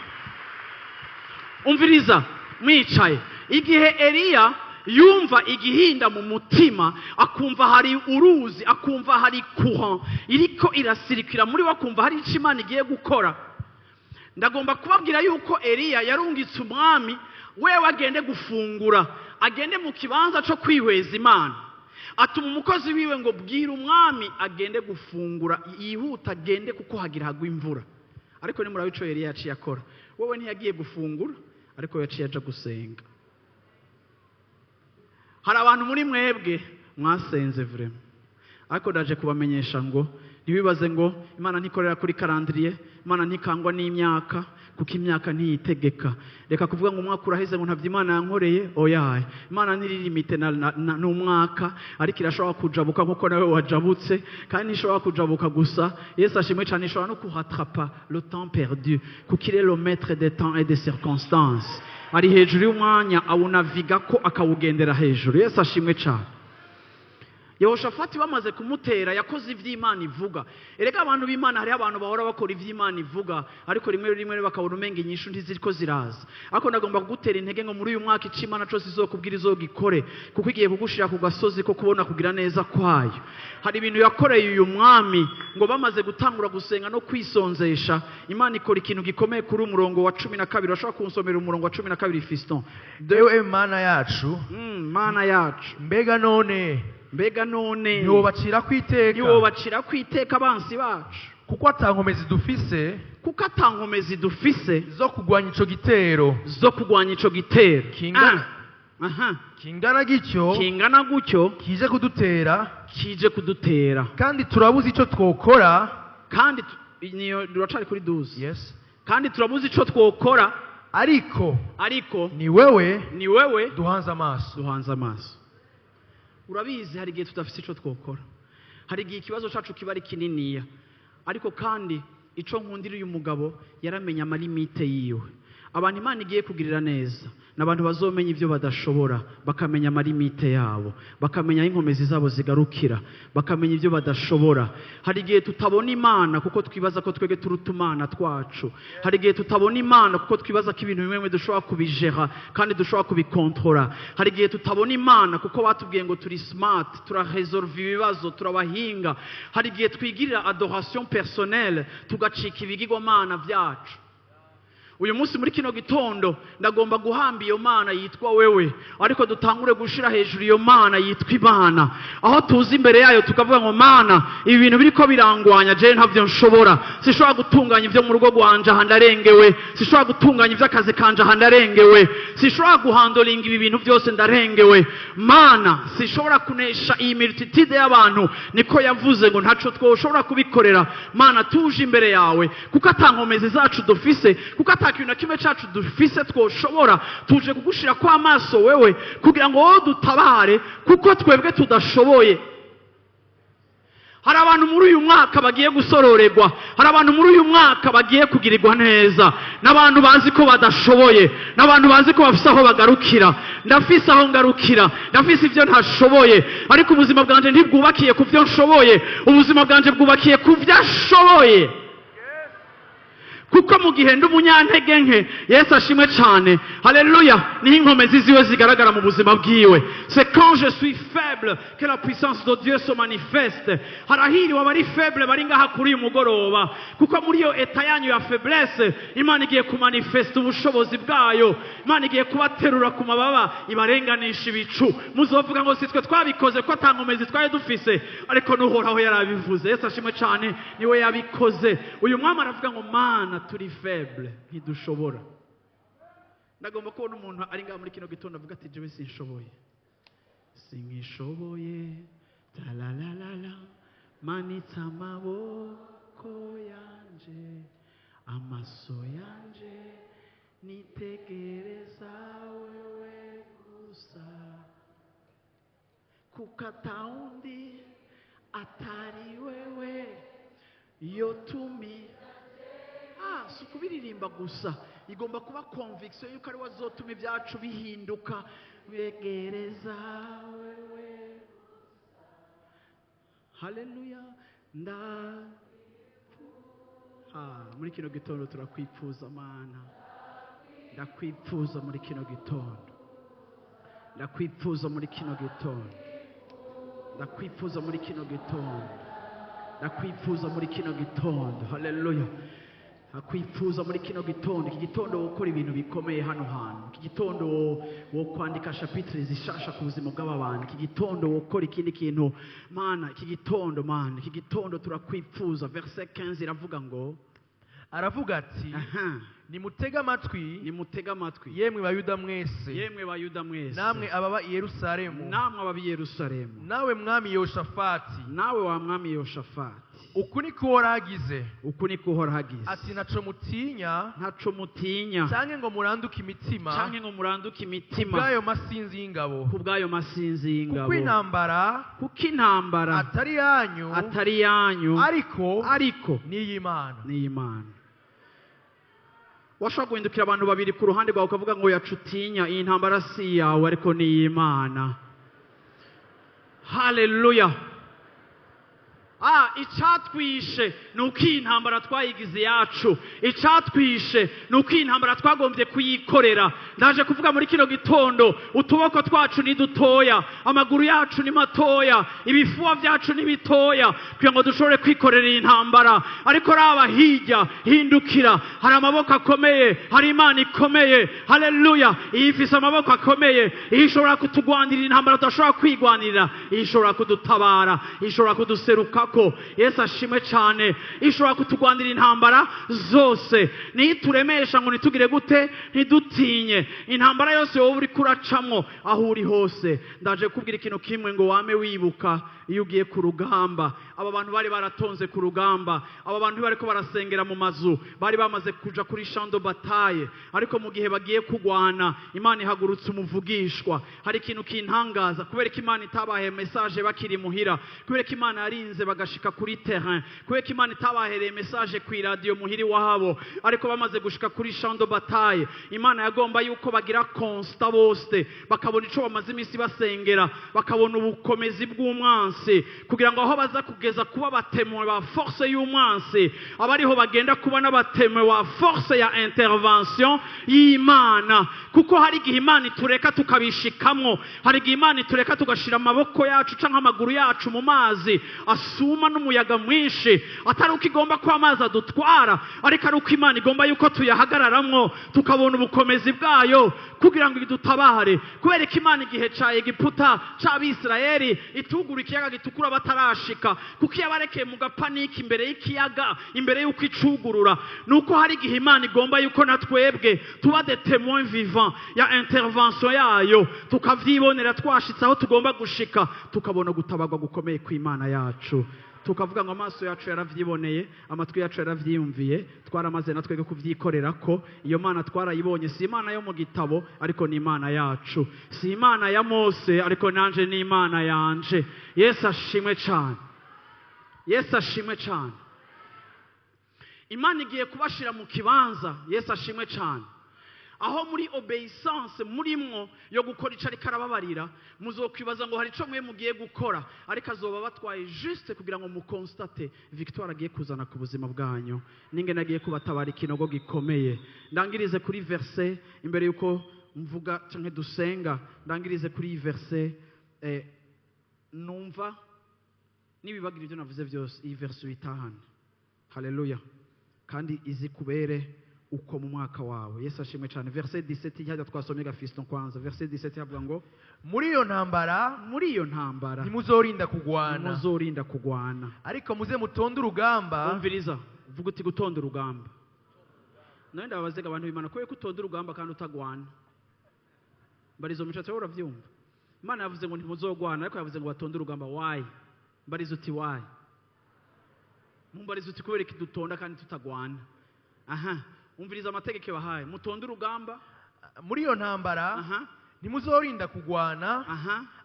Umviriza mwicaye, igihe Eliya yumva igihinda mu mutima, akumva hari uruzi, akumva hari courant iriko irasirikira muri we, akumva hari icyo Imana igiye gukora. Ndagomba kubabwira yuko Eliya yarungitse umwami wewe agende gufungura, agende mu kibanza cyo kwihweza Imana. Atuma umukozi wiwe ngo: "Bwira umwami agende gufungura, yihuta, agende kuko hagira hagwa imvura." Ariko nimuraba ico Eliya yaciye akora. Wowe ntiyagiye gufungura, ariko yaciye aja gusenga. Hari abantu muri mwebwe mwasenze vraiment, ariko ndaje kubamenyesha ngo ntibibaze ngo Imana ntikorera kuri calendrier. Imana ntikangwa n'imyaka, kuko imyaka ntiyitegeka. Reka kuvuga ngo umwaka uraheze, ngo ntabyo Imana yankoreye. Oyaye, Imana ntiri limité n'umwaka, ariko irashobora kujabuka nkuko nawe wajabutse. Kandi ntishobora kujabuka gusa, Yesu ashimwe cyane, ishobora no kurattrapa le temps perdu, kuko il est le maître des temps et des circonstances. Ari hejuru y'umwanya, awunaviga ko akawugendera hejuru. Yesu ashimwe cyane. Yehoshafati bamaze kumutera, yakoze iby'Imana ivuga. Erega abantu b'Imana, hariho abantu bahora bakora iby'Imana ivuga, ariko rimwe rimwe bakabona umenga inyishu ntiziriko ziraza. Ariko ndagomba kugutera intege ngo muri uyu mwaka icyo Imana cyose izokubwira izogikore, kuko igiye kugushira ku gasozi ko kubona kugira neza kwayo. Hari ibintu yakoreye uyu mwami, ngo bamaze gutangura gusenga no kwisonzesha, Imana ikora ikintu gikomeye. Kuri umurongo wa 12, urashobora kunsomera umurongo wa 12, fiston? Ewe Mana yacu, Mana yacu, mbega none mbega none ntiwobacira ku iteka, ntiwobacira ku iteka abansi bacu, kuko ata nkomezi dufise kuko ata nkomezi dufise zo kugwanya ico gitero zo kurwanya ico gitero Kingana- Ah, aha. kingana gityo kingana gutyo kije kudutera, kije kudutera, kandi turabuze ico twokora." Kandi niyo turacari kuri 12. Yes. Kandi turabuze ico twokora, ariko ariko ni wewe ni wewe duhanze amaso. Duhanze amaso. Urabizi, hari igihe tudafite ico twokora, hari igihe ikibazo cacu kiba ari kininiya. Ariko kandi ico nkundira uyu mugabo, yaramenye ama limites yiwe. Abantu Imana igiye kugirira neza ni abantu bazomenya ibyo badashobora, bakamenya ama limites yabo, bakamenya aho inkomezi zabo zigarukira, bakamenya ibyo badashobora. Hari igihe tutabona Imana kuko twibaza ko twebwe turuta umana twacu. Hari igihe tutabona Imana kuko twibaza ko ibintu bimwe bimwe dushobora kubijera kandi dushobora kubikontora. Hari igihe tutabona Imana kuko batubwiye ngo turi smart, turaresolve ibibazo, turabahinga. Hari igihe twigirira adoration personnelle, tugacika ibigirwamana byacu. Uyu munsi muri kino gitondo ndagomba guhamba iyo mana yitwa wewe, ariko dutangure gushira hejuru iyo mana yitwa Imana, aho tuzi imbere yayo tukavuga ngo: "Mana, ibi bintu biriko birangwanya, je ntabyo nshobora. Sishobora gutunganya ibyo mu rugo rwanje, aha ndarengewe. Sishobora gutunganya iby'akazi kanje, aha ndarengewe. Sishobora guhandolinga ibi bintu byose, ndarengewe. Mana, sishobora kunesha iyi multitude y'abantu." Niko yavuze ngo ntaco twoshobora kubikorera. Mana, tuje imbere yawe kuko ata nkomezi zacu dufise, kuko ata kintu na kimwe cacu dufise twoshobora. Tuje kugushira kwa amaso wewe kugira ngo wowe dutabare, kuko twebwe tudashoboye. Hari abantu muri uyu mwaka bagiye gusororerwa, hari abantu muri uyu mwaka bagiye kugirirwa neza n'abantu bazi ko badashoboye, n'abantu bazi ko bafise aho bagarukira. Ndafise aho ngarukira, ndafise ibyo ntashoboye, ariko ubuzima bwanje ntibwubakiye ku byo nshoboye, ubuzima bwanje bwubakiye ku byo ashoboye. Kuko mu gihe ndi umunyantege nke, Yesu ashimwe cyane, haleluya, niho inkomezi ziwe zigaragara mu buzima bwiwe. C'est quand je suis faible que la puissance de Dieu se manifeste. Harahiriwe abari faible bari ngaha kuri uyu mugoroba, kuko muri iyo état yanyu ya faiblesse, Imana igiye kumanifesta ubushobozi bwayo. Imana igiye kubaterura ku mababa, ibarenganisha ibicu. Muzovuga ngo: "Si twe twabikoze ko ata nkomezi twari dufise, ariko n'Uhoraho yarabivuze." Yesu ashimwe cyane, niwe yabikoze. Uyu mwami aravuga ngo: "Mana, turi faible, ntidushobora." Ndagomba kubona umuntu ari ngaha muri kino gitondo avuga ati: "Jewe sinshoboye, sinkishoboye, talalalala, manitse amaboko yanje, amaso yanje nitegereza wewe gusa, kuko atawundi atari wewe yotumi." Ah, si ukubiririmba gusa, igomba kuba conviction yuko ari we azotuma ibyacu bihinduka. Begereza wewe. Haleluya. Nda Ah, muri kino gitondo turakwipfuza, Mana. Ndakwipfuza muri kino gitondo, ndakwipfuza muri kino gitondo, ndakwipfuza muri kino gitondo, ndakwipfuza muri kino gitondo. Haleluya. Ndakwipfuza muri kino gitondo. Iki gitondo gukora ibintu bikomeye hano hantu, iki gitondo wo kwandika chapitre zishasha ku buzima bw'aba bantu, iki gitondo wokora ikindi kintu, Mana. Iki gitondo, Mana, iki gitondo turakwipfuza. Verset 15 iravuga ngo: Aravuga ati: "Nimutege amatwi, Nimutege amatwi, yemwe Bayuda mwese, yemwe Bayuda mwese, namwe ababa i Yerusalemu, namwe ababa i Yerusalemu, nawe mwami Yehoshafati, nawe wa mwami Yoshafati, uku niko Uhoraho agize, uku niko Uhoraho agize, ati: ntaco mutinya, ntaco mutinya, canke ngo muranduke imitima, canke ngo muranduke imitima, kubw'ayo masinzi y'ingabo, ku bw'ayo masinzi y'ingabo, kuko intambara kuko intambara atari yanyu, atari yanyu, ariko ariko n'iy'Imana." N'iy'Imana. Washobora guhindukira abantu babiri ku ruhande rwawe ukavuga ngo: "Yacutinya, iyi ntambara si iyawe, ariko ni iy'Imana." Haleluya. Ah, icatwishe ni uko iyi ntambara twayigize iyacu. Icatwishe ni uko iyi ntambara twagombye kuyikorera. Ndaje kuvuga muri kino gitondo: utuboko twacu ni dutoya, amaguru yacu ni matoya, ibifuwa byacu ni bitoya kugira ngo dushobore kwikorera iyi ntambara. Ariko raba hirya, hindukira, hari amaboko akomeye, hari Imana ikomeye. Haleluya. Iyi ifise amaboko akomeye, iyi ishobora kutugwanirira intambara tudashobora kwigwanirira, iyi ishobora kudutabara, iyi ishobora kuduserukako. Yesu ashimwe cyane. Ishobora kutugwanirira intambara zose, niyo ituremesha ngo ntitugire gute? Ntidutinye intambara yose wowe uri kuracamwo aho uri hose. Ndaje kubwira ikintu kimwe ngo wame wibuka iyo ugiye ku rugamba. Aba bantu bari baratonze ku rugamba. Aba bantu bariko barasengera mu mazu, bari bamaze kuja kuri champ de bataille. Ariko mu gihe bagiye kugwana, Imana ihagurutse umuvugishwa. Hari ikintu kintangaza: kubera ko Imana itabahaye message bakiri muhira, kubera ko Imana yarinze bagashika kuri terrain, kubera ko Imana itabahereye message ku iradiyo muhiri wabo, ariko bamaze gushika kuri champ de bataille, Imana yagomba yuko bagira constat bose, bakabona ico bamaze iminsi basengera, bakabona ubukomezi bw'umwansi, kugira ngo aho baza kugeza kuba ba témoins ba force y'umwansi, aba ariho bagenda kuba n'aba témoins wa force ya intervention y'Imana. Kuko hari igihe Imana itureka tukabishikamwo, hari igihe Imana itureka tugashira amaboko yacu canke amaguru yacu mu mazi asuma n'umuyaga mwinshi, atari uko igomba ko amazi adutwara, ariko ari uko Imana igomba yuko tuyahagararamwo, tukabona ubukomezi bwayo kugira ngo idutabare. Kubera ko Imana igihe ca Egiputa c'Abisirayeli itugura ikiyaga Gitukura batarashika, kuko iyo abarekeye mu gapaniki imbere y'ikiyaga, imbere y'uko icugurura. Ni uko hari igihe Imana igomba yuko na twebwe tuba des témoins vivants ya intervention yayo, tukavyibonera twashitse aho tugomba gushika, tukabona gutabarwa gukomeye kw'Imana yacu, tukavuga ngo amaso yacu yaravyiboneye, amatwi yacu yaravyiyumviye, twaramaze na twebwe kuvyikorera ko iyo Mana twarayibonye. Si Imana yo mu gitabo, ariko ni Imana yacu. Si Imana ya Mose, ariko nanje ni Imana yanje. Yesu ashimwe cane. Yesu ashimwe cane. Imana igiye kubashira mu kibanza, Yesu ashimwe cane, aho muri obéissance murimwo yo gukora ico ariko arababarira, muzokwibaza ngo hari ico mwe mugiye gukora, ariko azoba batwaye juste kugira ngo mu constate victoire agiye kuzana ku buzima bwanyu n'ingene agiye kubatabara ikinogo gikomeye. Ndangirize kuri verset imbere yuko mvuga canke dusenga. Ndangirize kuri iyi verset. Numva nibibagira ibyo navuze byose, iyi verset uyitahane. Haleluya. Kandi izi kubere uko mu mwaka wawe. Yesu ashimwe cyane. Verset 17 hajya twasomye gafiston kwanza. Verset 17 havuga ngo: "Muri iyo ntambara, Muri iyo ntambara, ntimuzorinda kugwana, ntimuzorinda kugwana, ariko muze mutonde urugamba." Umviriza, vuga uti: "Gutonda urugamba." Nawe ndababazega abantu b'Imana, kubera ko utonda urugamba kandi utagwana. Mbarizo mishatsi wowe, uravyumva? Imana yavuze ngo ntimuzogwana, ariko yavuze ngo batonde urugamba. Why? Mbarizo uti: "Why?" Mumbarizo uti: "Kubera iki dutonda kandi tutagwana?" Aha, umviriza amategeko bahaye: mutonde urugamba. "Muri iyo ntambara, ntimuzorinda kugwana,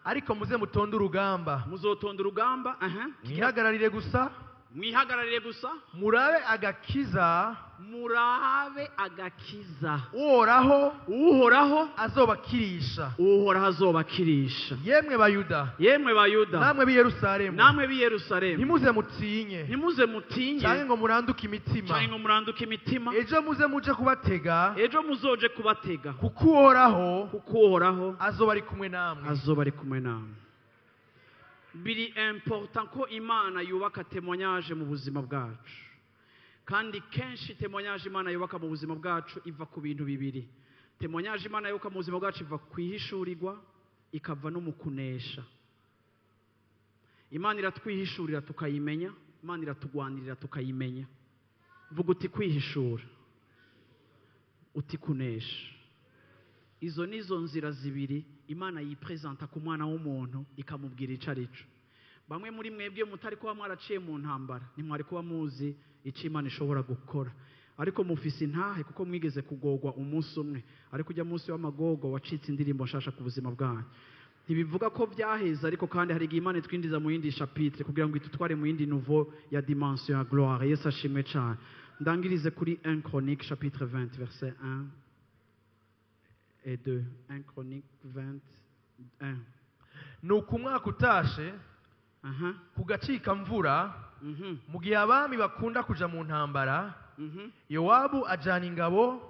ariko muze mutonde urugamba, Muzotonda urugamba, aha. mwihagararire gusa, Mwihagararire gusa. Murabe agakiza. Murabe agakiza. Uhoraho. Uhoraho. Azobakirisha. Uhoraho azobakirisha. Yemwe Bayuda. Yemwe Bayuda. Namwe b'i Yerusalemu. Namwe b'i Yerusalemu. Ntimuze mutinye. Ntimuze mutinye. Canke ngo muranduke imitima. Canke ngo muranduke imitima. Ejo muze muje kubatega. Ejo muzoje kubatega. Kuko Uhoraho. Kuko Uhoraho azoba ari kumwe namwe. Azoba ari kumwe namwe. Biri important ko Imana yubaka témoignage mu buzima bwacu. Kandi kenshi témoignage Imana yubaka mu buzima bwacu iva ku bintu bibiri. Témoignage Imana yubaka mu buzima bwacu iva ku ihishurirwa, ikava no mu kunesha. Imana iratwihishurira tukayimenya, Imana iratugwanirira tukayimenya. Vuga uti kwihishura, uti kunesha. Izo nizo nzira zibiri Imana yipresenta ku mwana w'umuntu ikamubwira ico arico. Bamwe muri mwebwe mutari kuba mwaraciye mu ntambara, ntimwari kuba muzi ico Imana ishobora gukora. Ariko mufise intahe kuko mwigeze kugogwa umunsi umwe, ariko ujya munsi w'amagogwa wacitse indirimbo nshasha ku buzima bwanyu. Ntibivuga ko byaheze, ariko kandi hari igihe Imana itwinjiza mu yindi chapitre kugira ngo itutware mu yindi niveau ya dimension ya gloire. Yesu ashimwe cyane. Ndangirize kuri 1 Chronique chapitre 20 verset 1 et 2. 1 Chronique 21. Nuko umwaka utashe, ku gacikamvura, mu gihe abami bakunda kuja mu ntambara, Yowabu ajana ingabo,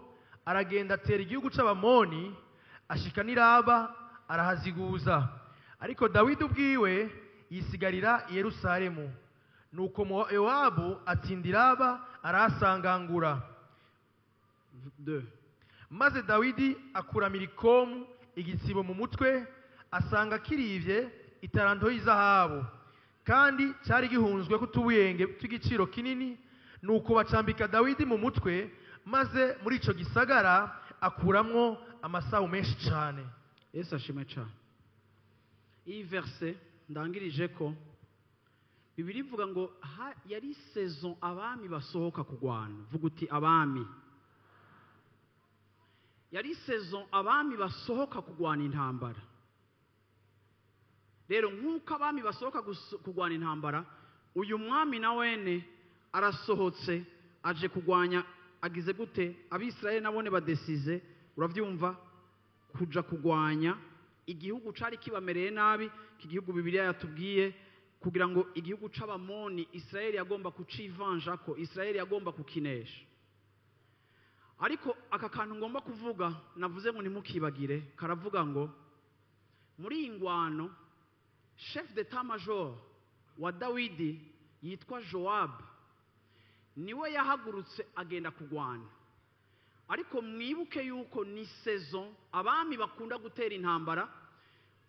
aragenda atera igihugu c'Abamoni, ashika n'i Raba arahaziguza. Ariko Dawidi ubwiwe yisigarira i Yerusalemu. Nuko Yowabu atsinda i Raba arahasangangura. 2. Maze Dawidi akura Milikomu igitsibo mu mutwe, asanga kirivye itaranto y'izahabu, kandi cyari gihunzwe kutubuyenge tw'igiciro kinini. Nuko bacambika Dawidi mu mutwe, maze muri ico gisagara akuramwo amasahu menshi cane. Yesu ashimwe cane. Iyi verse ndangirije ko Bibiliya ivuga ngo yari saison abami basohoka kugwana. Vuga uti abami. Yari saison abami basohoka kugwana intambara. Rero nk'uko abami basohoka kugwana intambara, uyu mwami na wene arasohotse aje kugwanya. Agize gute? Abisirayeli nabone badesize, uravyumva, kuja kugwanya igihugu cari kibamereye nabi. Iki gihugu Bibiliya yatubwiye kugira ngo igihugu c'Abamoni Israeli yagomba kucivanjako, Israeli yagomba kukinesha. Ariko aka kantu ngomba kuvuga, navuze ngo ntimukibagire, karavuga ngo muri iyi ngwano chef d'état major wa Dawidi yitwa Joab niwe yahagurutse agenda kugwana. Ariko mwibuke yuko ni saison abami bakunda gutera intambara.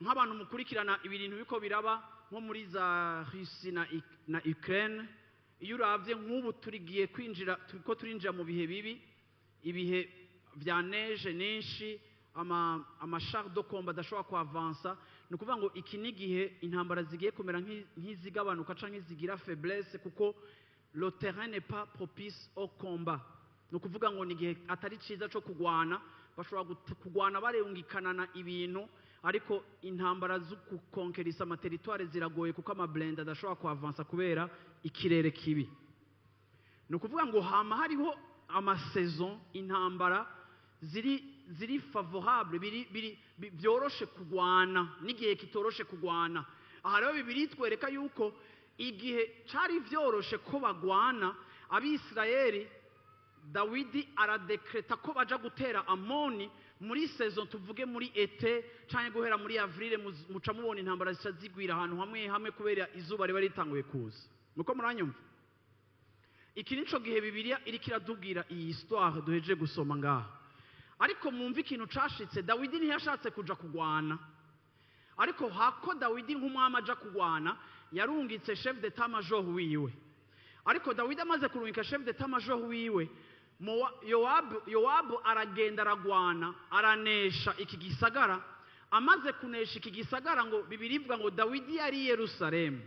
Nk'abantu mukurikirana ibintu biko biraba nko muri za Russie na Ukraine, iyo uravye nk'ubu turigiye kwinjira, turiko turinjira mu bihe bibi, ibihe vya neige nyinshi, ama chars de combat adashobora kuavansa. Ni ukuvuga ngo iki ni igihe intambara zigiye kumera nk'izigabanuka canke zigira faiblesse, kuko le terrain n'est pas propice au combat. Ni ukuvuga ngo ni igihe atari ciza co kugwana. Bashobora kugwana barungikanana ibintu, ariko intambara zo gukonkerisa amateritware ziragoye kuko amablindés adashobora kuavansa kubera ikirere kibi. Ni ukuvuga ngo hama hariho amasaison intambara ziri favorable, biri byoroshe kugwana n'igihe kitoroshe kugwana. Aha rero Bibiliya itwereka yuko igihe cari vyoroshe ko bagwana Abisirayeli, Dawidi aradekreta ko baja gutera Amoni muri saison, tuvuge muri été canke guhera muri avril, muca mubona intambara zica zigwira ahantu hamwe hamwe kubera izuba riba ritanguye kuza. Nuko muranyumva, iki nico gihe Bibiliya iriko iratubwira iyi histoire duhejeje gusoma ngaha. Ariko mwumve ikintu cashitse. Dawidi ntiyashatse kuja kugwana, ariko hako Dawidi nk'umwami aja kugwana, yarungitse chef d'état major wiwe. Ariko Dawidi amaze kurungika chef d'état major wiwe Yowabu, aragenda aragwana, aranesha iki gisagara. Amaze kunesha iki gisagara, ngo Bibiliya ivuga ngo Dawidi yari i Yerusalemu.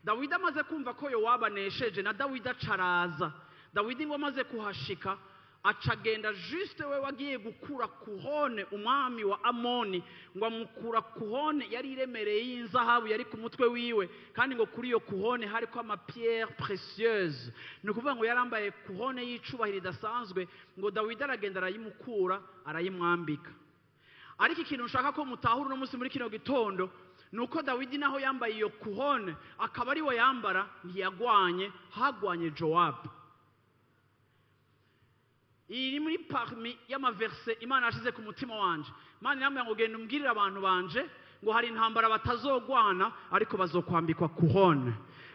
Dawidi amaze kumva ko Yowabu anesheje, na Dawidi acaraza. Dawidi ngo amaze kuhashika Acagenda juste we wagiye gukura couronne umwami wa Amoni, ngo amukura couronne yari iremereye y'inzahabu yari ku mutwe wiwe, kandi ngo kuri iyo couronne hariko ama pierres précieuses. Ni ukuvuga ngo yarambaye couronne y'icubahiro idasanzwe. Ngo Dawidi aragenda arayimukura, arayimwambika. Ariko ikintu nshaka ko mutahura uno munsi muri kino gitondo ni uko Dawidi naho yambaye iyo couronne, akaba ari we yambara, ntiyagwanye, hagwanye Jowabu. Iyi ni muri parmi y'ama versets Imana yashize ku mutima wanje. Imana irambwira ngo: "Genda umbwirire abantu banje ngo hari intambara batazogwana, ariko bazokwambikwa couronne."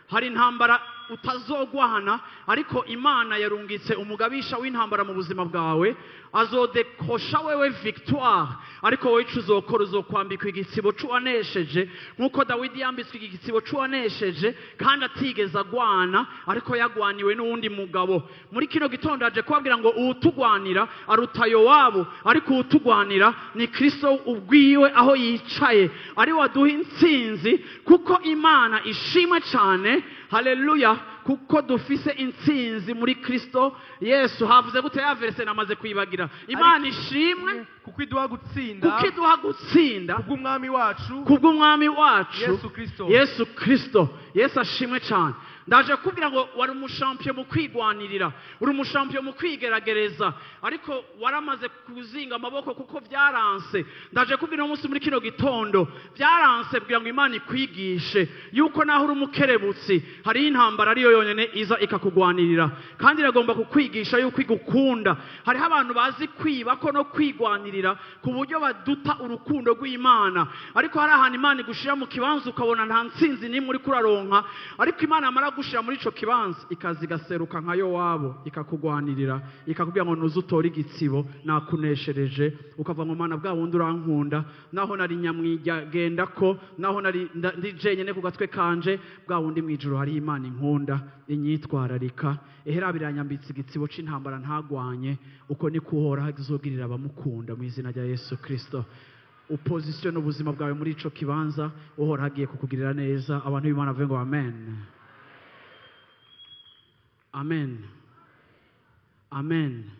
Hari intambara utazogwana, ariko Imana yarungitse umugabisha w'intambara mu buzima bwawe, azodekosha wewe victoire. Ariko wowe ico uzokora, uzokwambikwa igitsibo c'uwanesheje, nk'uko Dawidi yambitswe igitsibo c'uwanesheje kandi atigeze agwana, ariko yagwaniwe n'uwundi mugabo. Muri kino gitondo aje kubabwira ngo uwutugwanira aruta Yowabu, ariko uwutugwanira ni Kristo ubwiwe aho yicaye, ari waduha intsinzi. Kuko Imana ishimwe cyane, haleluya, kuko dufise intsinzi muri Kristo Yesu. Havuze gute ya verset? Namaze kuyibagira. Imana ishimwe kuko iduha gutsinda kuko iduha gutsinda kubw'Umwami wacu kubw'Umwami wacu Yesu Kristo. Yesu Kristo. Yesu ashimwe cyane. Ndaje kubwira ngo wari umu champion mu kwigwanirira, uri umu champion mu kwigeragereza, ariko waramaze kuzinga amaboko kuko byaranse. Ndaje kubwira uno munsi muri kino gitondo, byaranse kugira ngo Imana ikwigishe yuko naho uri umukerebutsi, hariho intambara ariyo yonyine iza ikakugwanirira, kandi iragomba kukwigisha yuko igukunda. Hariho abantu bazi kwiba ko no kwigwanirira ku buryo baduta urukundo rw'Imana, ariko hari ahantu Imana igushira mu kibanza ukabona nta ntsinzi n'imwe uri kuraronka, ariko Imana yamara gushira muri ico kibanza ikaza igaseruka nka Yowabu, ikakugwanirira, ikakubwira ngo: "Nuze utore igitsibo, nakuneshereje." Ukavuga ngo: "Mana, bwa wundi urankunda, naho nari nyamwigenda ko naho nari ndi jenyene ku gatwe kanje, bwa wundi mu ijuru hariho Imana inkunda, inyitwararika. Ehera biranyambitse igitsibo c'intambara ntagwanye." Uko niko Uhoraho azogirira abamukunda mu izina rya Yesu Kristo. Uposition ubuzima bwawe muri ico kibanza, Uhoraho agiye kukugirira neza. Abantu b'Imana bavuge ngo amen, amen, amen.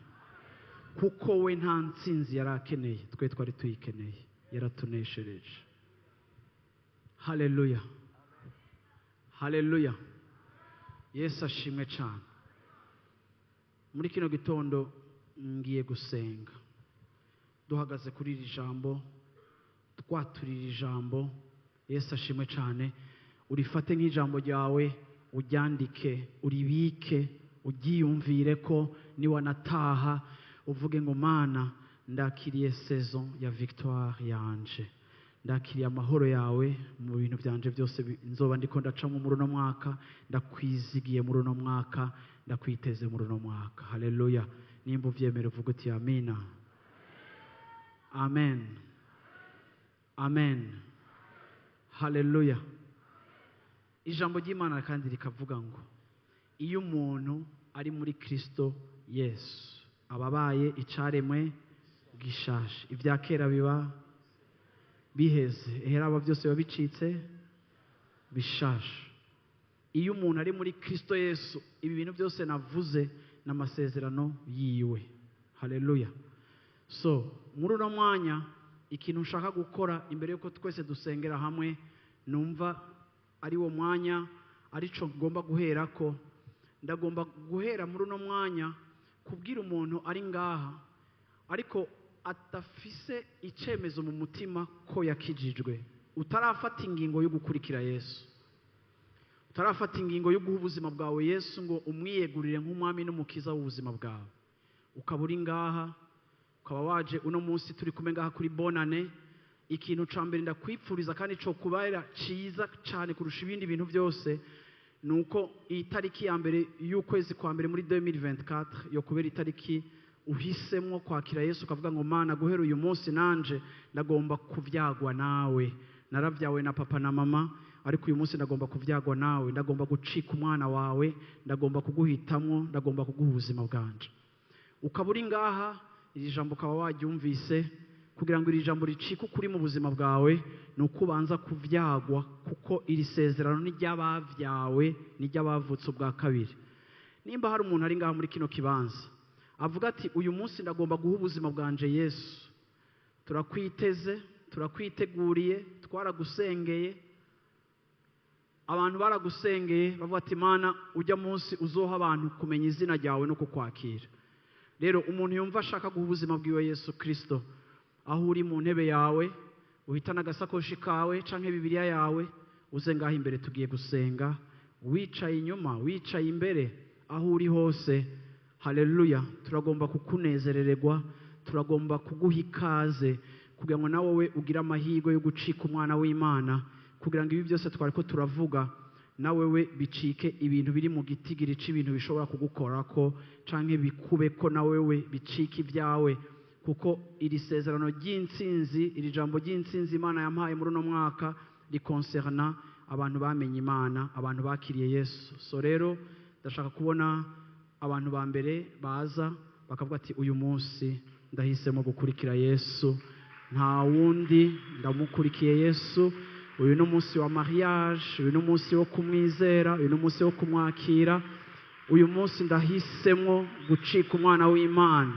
Kuko we nta ntsinzi yari akeneye, twe twari tuyikeneye, yaratuneshereje. Haleluya, haleluya, Yesu ashimwe cyane. Muri kino gitondo ngiye gusenga duhagaze kuri iri jambo, twaturira ijambo. Yesu ashimwe cyane. Urifate nk'ijambo ryawe, uryandike, uribike, uryiyumvire ko niwanataha uvuge ngo: "Mana, ndakiriye saison ya victoire yanje, ndakiriye amahoro yawe mu bintu byanje byose nzoba ndiko ndacamo muri uno mwaka. Ndakwizigiye muri uno mwaka, ndakwiteze muri uno mwaka." Haleluya. Nimba uvyemera uvuga uti: "Amina, amen, amen." Haleluya. Ijambo ry'Imana kandi rikavuga ngo iyo umuntu ari muri Kristo Yesu, aba abaye icaremwe gishasha, ibya kera biba biheze, ehera aba byose biba bicitse bishasha. Iyo umuntu ari muri Kristo Yesu, ibi bintu byose navuze n'amasezerano yiwe. Haleluya. So muri uno mwanya, ikintu nshaka gukora imbere yuko twese dusengera hamwe, numva ari wo mwanya arico ngomba guhera ko, ndagomba guhera muri uno mwanya kubwira umuntu ari ngaha ariko atafise icemezo mu mutima ko yakijijwe, utarafata ingingo yo gukurikira Yesu, utarafata ingingo yo guha ubuzima bwawe Yesu ngo umwiyegurire nk'Umwami n'Umukiza w'ubuzima bwawe, ukaba uri ngaha, ukaba waje uno munsi turi kumwe ngaha kuri Bonane. Ikintu ca mbere ndakwipfuriza kandi co kubera ciza cane kurusha ibindi bintu byose, ni uko iyi tariki ya 1 y'ukwezi kwa mbere muri 2024 yo kubera itariki uhisemwo kwakira Yesu, ukavuga ngo: "Mana, guhera uyu munsi nanje ndagomba kuvyagwa nawe. Naravyawe na papa na mama, ariko uyu munsi ndagomba kuvyagwa nawe, ndagomba gucika umwana wawe, ndagomba kuguhitamwo, ndagomba kuguha ubuzima bwanje." Ukaba uri ngaha, iri jambo ukaba waryumvise, kugira ngo iri jambo ricike ukuri mu buzima bwawe ni uko ubanza kuvyagwa, kuko iri sezerano ni ry'abavyawe, ni ry'abavutse ubwa kabiri. Nimba hari umuntu ari ngaha muri kino kibanza avuga ati uyu munsi ndagomba guha ubuzima bwanje Yesu. Turakwiteze, turakwiteguriye, twaragusengeye, abantu baragusengeye bavuga ati Mana ujya munsi uzoha abantu kumenya izina ryawe no kukwakira. Rero umuntu yumva ashaka guha ubuzima bwiwe Yesu Kristo, aho uri mu ntebe yawe uhitana agasakoshi kawe canke Bibiliya yawe, uze ngaho imbere tugiye gusenga. Wicaye inyuma, wicaye imbere, aho uri hose, haleluya, turagomba kukunezerererwa, turagomba kuguha ikaze kugira ngo nawe ugire amahirwe yo gucika umwana w'Imana, kugira ngo ibi byose twari ko turavuga nawe we bicike ibintu biri mu gitigiri c'ibintu bishobora kugukorako canke bikubeko, nawe we bicike ibyawe. Kuko iri sezerano ry'intsinzi, iri jambo ry'intsinzi Imana yampaye muri uno mwaka rikonserna abantu bamenye Imana, abantu bakiriye Yesu. So rero ndashaka kubona abantu ba mbere baza bakavuga ati uyu munsi ndahisemo gukurikira Yesu, nta wundi, ndamukurikiye Yesu. Uyu ni umunsi wa mariage, uyu ni umunsi wo kumwizera, uyu ni umunsi wo kumwakira. Uyu munsi ndahisemo gucika umwana w'Imana.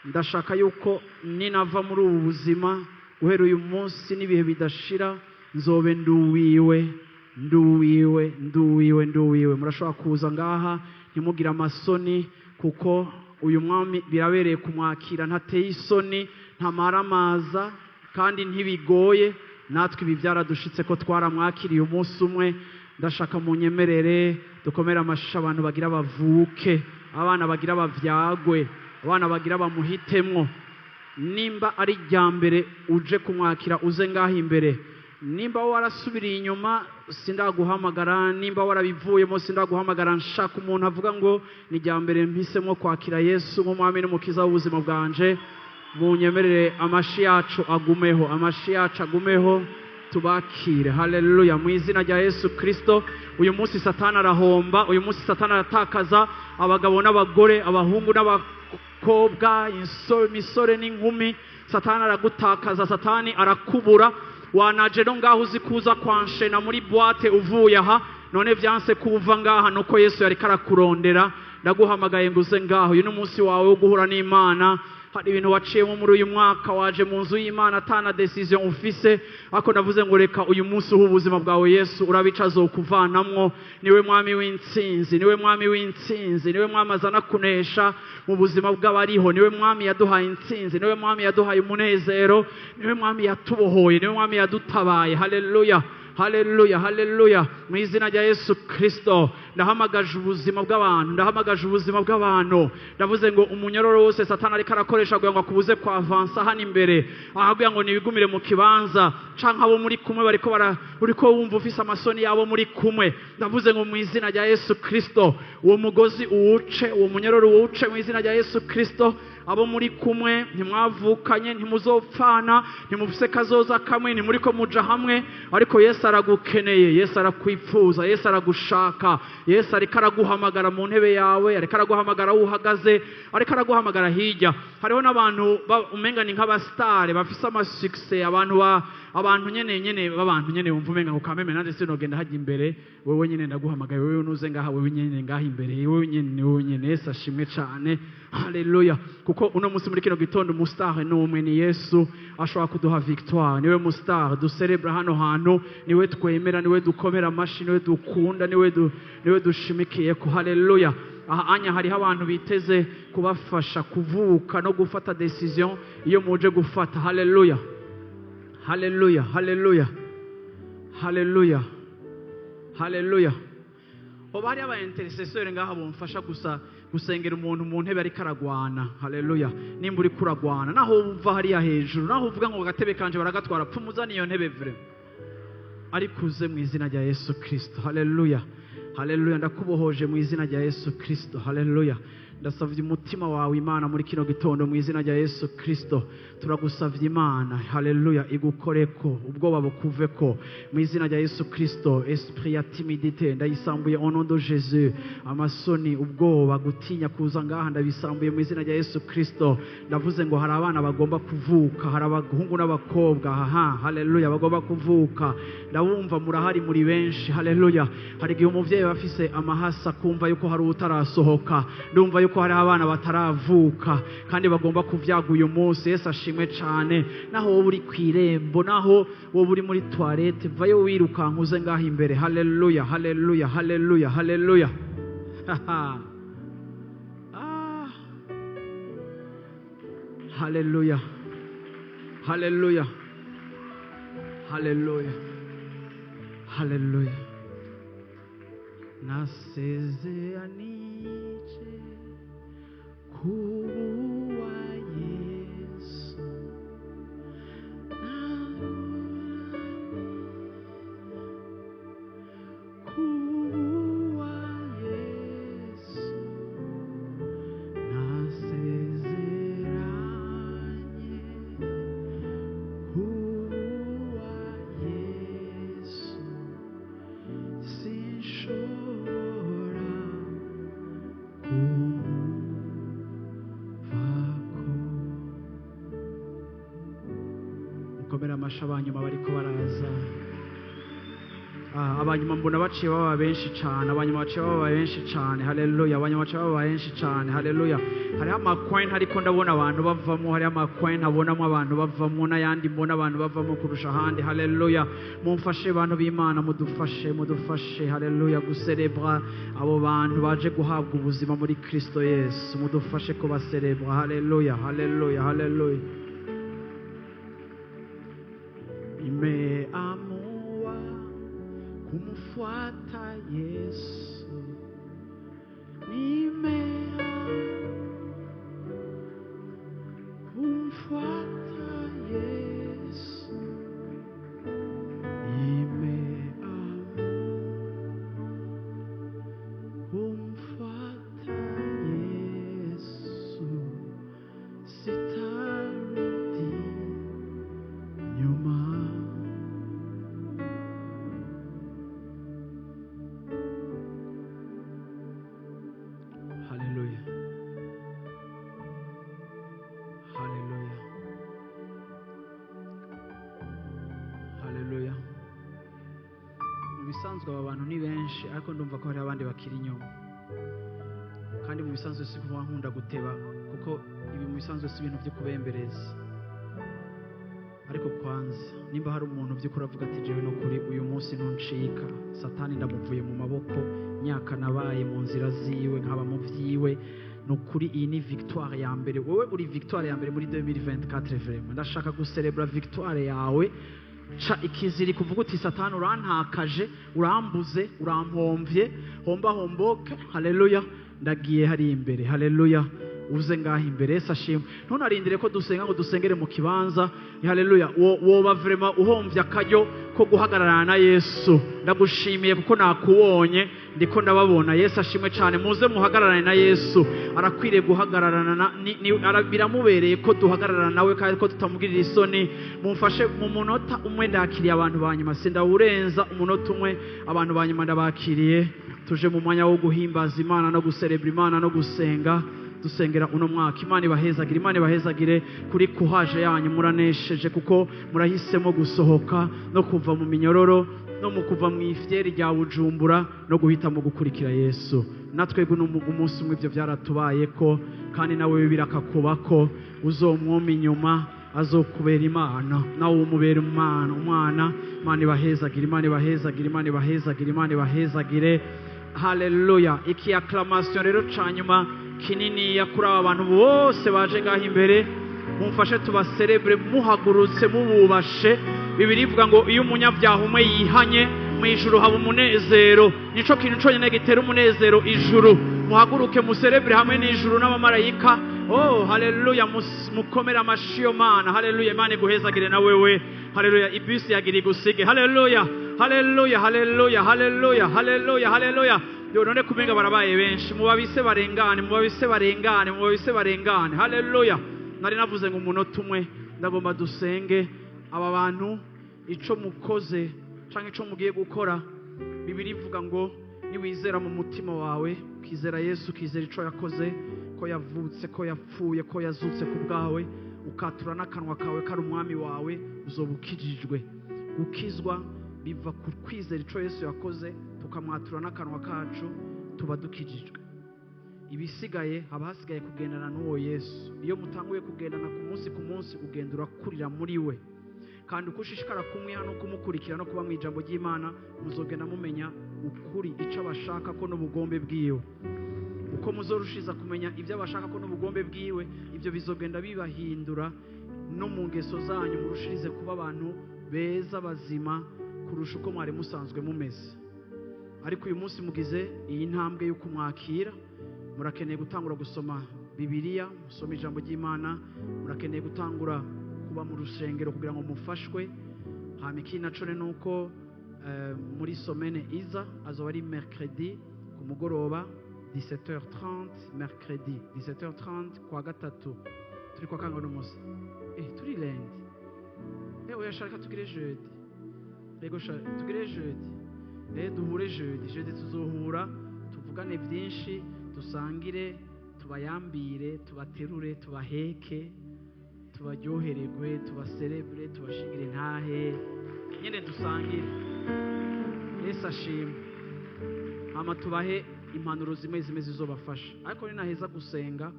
Ndashaka yuko ninava muri ubu buzima guhera uyu munsi n'ibihe bidashira nzobe nduwiwe, nduwiwe, nduwiwe, nduwiwe. Murashobora kuza ngaha ntimugire amasoni, kuko uyu mwami birabereye kumwakira, ntateye isoni, ntamaramaza kandi ntibigoye. Natwe ibi byaradushitse ko twaramwakiriye umunsi umwe. Ndashaka munyemerere dukomere amashi abantu bagira bavuke, abana bagira bavyagwe, abana bagira bamuhitemwo. Nimba ari rya mbere uje kumwakira uze ngaho imbere. Nimba warasubiriye inyuma sindaguhamagara, nimba warabivuyemo sindaguhamagara. Nshaka umuntu avuga ngo ni rya mbere mpisemo kwakira Yesu nk'umwami n'umukiza w'ubuzima bwanje. Munyemerere amashi yacu agumeho, amashi yacu agumeho, tubakire. Haleluya, mu izina rya Yesu Kristo. Uyu munsi Satani arahomba, uyu munsi Satani aratakaza abagabo n'abagore, abahungu n'abakobwa, imisore n'inkumi. Satani aragutakaza, Satani arakubura. Wanaje no ngaho uzi kuza kwanshena muri boîte uvuye aha, none vyanse kuva ngaha nuko Yesu yari karakurondera. Ndaguhamagaye ngo uze ngaho. Uyu ni umunsi wawe wo guhura n'Imana. Hari ibintu waciyemo muri uyu mwaka, waje mu nzu y'Imana atana decision ufise, ariko ndavuze ngo reka uyu munsi uhe ubuzima bwawe Yesu, urabica azokuvanamwo. Niwe mwami w'intsinzi, niwe mwami w'intsinzi, niwe mwami azana kunesha mu buzima bw'abariho, niwe mwami yaduhaye intsinzi, niwe mwami yaduhaye umunezero, niwe mwami yatubohoye, niwe mwami yadutabaye. Haleluya, haleluya, haleluya. Mu izina rya Yesu Kristo ndahamagaje ubuzima bw'abantu, ndahamagaje ubuzima bw'abantu. Ndavuze ngo umunyororo wose Satani ariko arakoresha kugira ngo akubuze kwa avansa hano imbere, ahaguye ngo nibigumire mu kibanza, canke abo muri kumwe bariko bara uriko wumva ufise amasoni yabo muri kumwe. Ndavuze ngo mu izina rya Yesu Kristo uwo mugozi uwuce, uwo munyororo uwuce mu izina rya Yesu Kristo. Abo muri kumwe ntimwavukanye, ntimuzopfana, ntimufise kazoza kamwe, ntimuriko muja hamwe, ariko Yesu aragukeneye, Yesu arakwipfuza, Yesu aragushaka, Yesu ariko araguhamagara mu ntebe yawe, ariko araguhamagara aho uhagaze, ariko araguhamagara hirya. Hariho n'abantu umenga ni nk'abastare bafise amasuccès, abantu nyene nyene b'abantu nyene wumva umenga ngo kameme nanje sinogenda hajya imbere, wewe nyene ndaguhamagaye, wewe nuze ngaha, wewe nyene ngaha imbere, wewe nyene, wewe nyene. Yesu ashimwe cane. Haleluya. Kuko uno munsi muri kino gitondo umustar ni umwe, ni Yesu ashobora kuduha victoire. Niwe mustar duserebra hano hantu, niwe twemera, niwe dukomera amashi, niwe dukunda, niwe dushimikiye ko. Haleluya. Aha anya hariho abantu biteze kubafasha kuvuka no gufata decision iyo muje gufata. Haleluya, haleluya, haleluya, haleluya, haleluya. Oba hari aba intercesseur ngaha bomfasha gusa gusengera umuntu mu ntebe ariko aragwana. Haleluya. Nimba uri kuragwana, naho uva hariya hejuru, naho uvuga ngo agatebe kanje baragatwara, pfumuza niyo ntebe vre, ariko uze mu izina rya Yesu Kristo. Haleluya, haleluya. Ndakubohoje mu izina rya Yesu Kristo. Haleluya. Ndasavye umutima wawe Imana muri kino gitondo mu izina rya Yesu Kristo. Turagusavye Imana, haleluya, igukoreko ubwoba bukuveko mu izina rya Yesu Kristo. Esprit ya timidité ndayisambuye au nom de Jésus. Amasoni, ubwoba, gutinya kuza ngaha ndabisambuye mu izina rya Yesu Kristo. Ndavuze ngo hari abana bagomba kuvuka, hari abahungu n'abakobwa, aha, haleluya, bagomba kuvuka. Ndabumva murahari muri benshi. Haleluya. Hari igihe umuvyeyi bafise amahasa kumva yuko hari utarasohoka, ndumva yuko yuko hari abana bataravuka kandi bagomba kuvyaga uyu munsi. Yesu ashimwe cyane. Naho wowe uri kw'irembo, naho wowe uri muri toilette, vayo wirukanka uze ngaho imbere. Haleluya, haleluya, haleluya, haleluya. Haleluya, haleluya, haleluya, haleluya. Nasezeranije kuwa Yesu, kuwa Yesu, nasezeranye kuwa Yesu, sinshobora kumuvako. Mukomere amashi abanyuma bariko baraza. Abanyuma mbona baciye baba benshi cyane, abanyuma baciye baba benshi cyane. Haleluya, abanyuma baciye baba benshi cyane. Haleluya. Hariho amacoin ariko ndabona abantu bavamo, hariho amacoin abonamo abantu bavamo, n'ayandi mbona abantu bavamo kurusha ahandi. Haleluya. Mumfashe bantu b'Imana, mudufashe, mudufashe. Haleluya, guserebra abo bantu baje guhabwa ubuzima muri Kristo Yesu, mudufashe kubaserebra. Haleluya, haleluya, haleluya. Nimeamua kumfuata Yesu, nimeamua kumfuata Yesu, nimeamua kumfuata Yesu, sitarudi nyuma. Haleluya, haleluya, haleluya. Mu bisanzwe aba bantu ni benshi, ariko ndumva ko hari abandi bakiri inyuma. Kandi mu bisanzwe si kuba nkunda guteba, kuko ibi mu bisanzwe si ibintu byo kubembereza. Ariko kwanza nimba hari umuntu by'ukuri avuga ati jewe no kuri uyu munsi ntuncika, Satani ndamuvuye mu maboko, myaka nabaye mu nzira ziwe nkaba mu vyiwe, nukuri iyi ni victoire ya mbere. Wowe uri victoire ya mbere muri 2024. Vraiment ndashaka guserebra victoire yawe. Ca ikiziri kuvuga uti Satani urantakaje, urambuze, urampomvye, homba homboke. Haleluya, ndagiye hari imbere. Haleluya, uze ngaho imbere. Yesu ashimwe. Ntunarindire ko dusenga ngo dusengere mu kibanza. Haleluya. Woba vraiment uhomvye akaryo ko guhagararana na Yesu. Ndagushimiye kuko nakubonye, ndiko ndababona. Yesu ashimwe cyane. Muze muhagararane na Yesu, arakwiriye guhagararana, biramubereye ko duhagararana nawe kandi ko tutamugirira isoni. Mumfashe mu munota umwe ndakiriye abantu ba nyuma, sindawurenza umunota umwe. Abantu ba nyuma ndabakiriye, tuje mu mwanya wo guhimbaza Imana no guserebra Imana no gusenga, dusengera uno mwaka. Imana ibahezagire, Imana ibahezagire kuri kuhaje yanyu. Muranesheje kuko murahisemo gusohoka no kuva mu minyororo no mu kuva mu ifyeri rya Bujumbura no guhitamo gukurikira Yesu. Natwebwe umunsi umwe ibyo byaratubayeko, kandi nawe birakakubako. Uzomwoma inyuma azokubera Imana, nawe umubera Imana umwana. Imana ibahezagire, Imana ibahezagire, Imana ibahezagire, Imana ibahezagire. Haleluya. Iki acclamation rero canyuma kinini kuri aba bantu bose baje ngaho imbere, mumfashe tubaserebre muhagurutse mububashe. Bibiliya ivuga ngo iyo umunyabyaha umwe yihanye, mu ijuru haba umunezero. Nico kintu conyene gitera umunezero ijuru. Muhaguruke muserebre hamwe n'ijuru n'abamarayika. Oh, haleluya. Mukomere amashi yo Mana. Haleluya. Imana iguhezagire na wewe. Haleluya. Ibisi yagira igusige. Haleluya, haleluya, haleluya, haleluya, haleluya, haleluya. Yo none kumenga barabaye benshi, mubabise barengane, mubabise barengane, mubabise barengane. Haleluya. Nari navuze ngo umunota umwe ndagomba dusenge. Aba bantu ico mukoze canke ico mugiye gukora, Bibiliya ivuga ngo niwizera mu mutima wawe, ukizera Yesu, ukizera ico yakoze, ko yavutse, ko yapfuye, ko yazutse ku bwawe, ukatura n'akanwa kawe kari umwami wawe, uzoba ukijijwe. Gukizwa biva ku kwizera ico Yesu yakoze, tukamwatura n'akanwa kacu, tuba dukijijwe. Ibisigaye haba hasigaye kugendana n'uwo Yesu. Iyo mutanguye kugendana ku munsi ku munsi, ugenda urakurira muri we, kandi uko ushishikara kumwiha no kumukurikira no kuba mu ijambo ry'Imana, muzogenda mumenya ukuri, icyo abashaka ko n'ubugombe bwiwe. Uko muzorushiza kumenya ibyo abashaka ko n'ubugombe bwiwe, ibyo bizogenda bibahindura no mu ngeso zanyu, murushirize kuba abantu beza bazima kurusha uko mwari musanzwe mumeze. Ariko uyu munsi mugize iyi ntambwe yo kumwakira, murakeneye gutangura gusoma Bibiliya, musome ijambo ry'Imana, murakeneye gutangura kuba mu rusengero kugira ngo mufashwe. Hama ikindi naco ni uko muri semaine iza azoba ari mercredi ku mugoroba 17h30, mercredi 17h30 kwa gatatu. Turi kwa kangahe uno munsi? Turi lundi. Oya, shaka tugire jeudi. Ego sha, tugire jeudi. Duhure jeudi. Jeudi tuzohura tuvugane byinshi, dusangire, tubayambire, tubaterure, tubaheke, tubaryohererwe, tubaserebure, tubashingire intahe nyine, dusangire. Yesu ashimwe. Hama tubahe impanuro zimwe zimwe zizobafasha. Ariko ninaheza gusenga,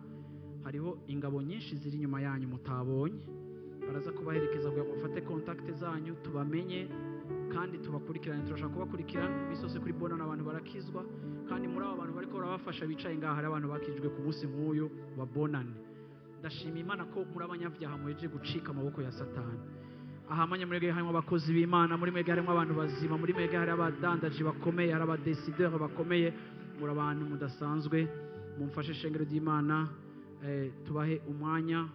hariho ingabo nyinshi ziri inyuma yanyu mutabonye, baraza kubaherekeza kugira ngo bafate contact zanyu, tubamenye kandi tubakurikirane. Turashaka kubakurikirana iminsi yose kuri bona n'abantu barakizwa, kandi muri abo bantu bariko barabafasha bicaye ngaha hari abantu bakijwe ku munsi nk'uyu wa bonane. Ndashima Imana ko muri abanyabyaha muhejeje gucika amaboko ya Satani. Ahamanya muri mwebwe harimo abakozi b'Imana, muri mwebwe harimo abantu bazima, muri mwebwe hari abadandaji bakomeye, hari abadécideurs bakomeye, muri abantu mudasanzwe. Mumfashe, ishengero ry'Imana, tubahe umwanya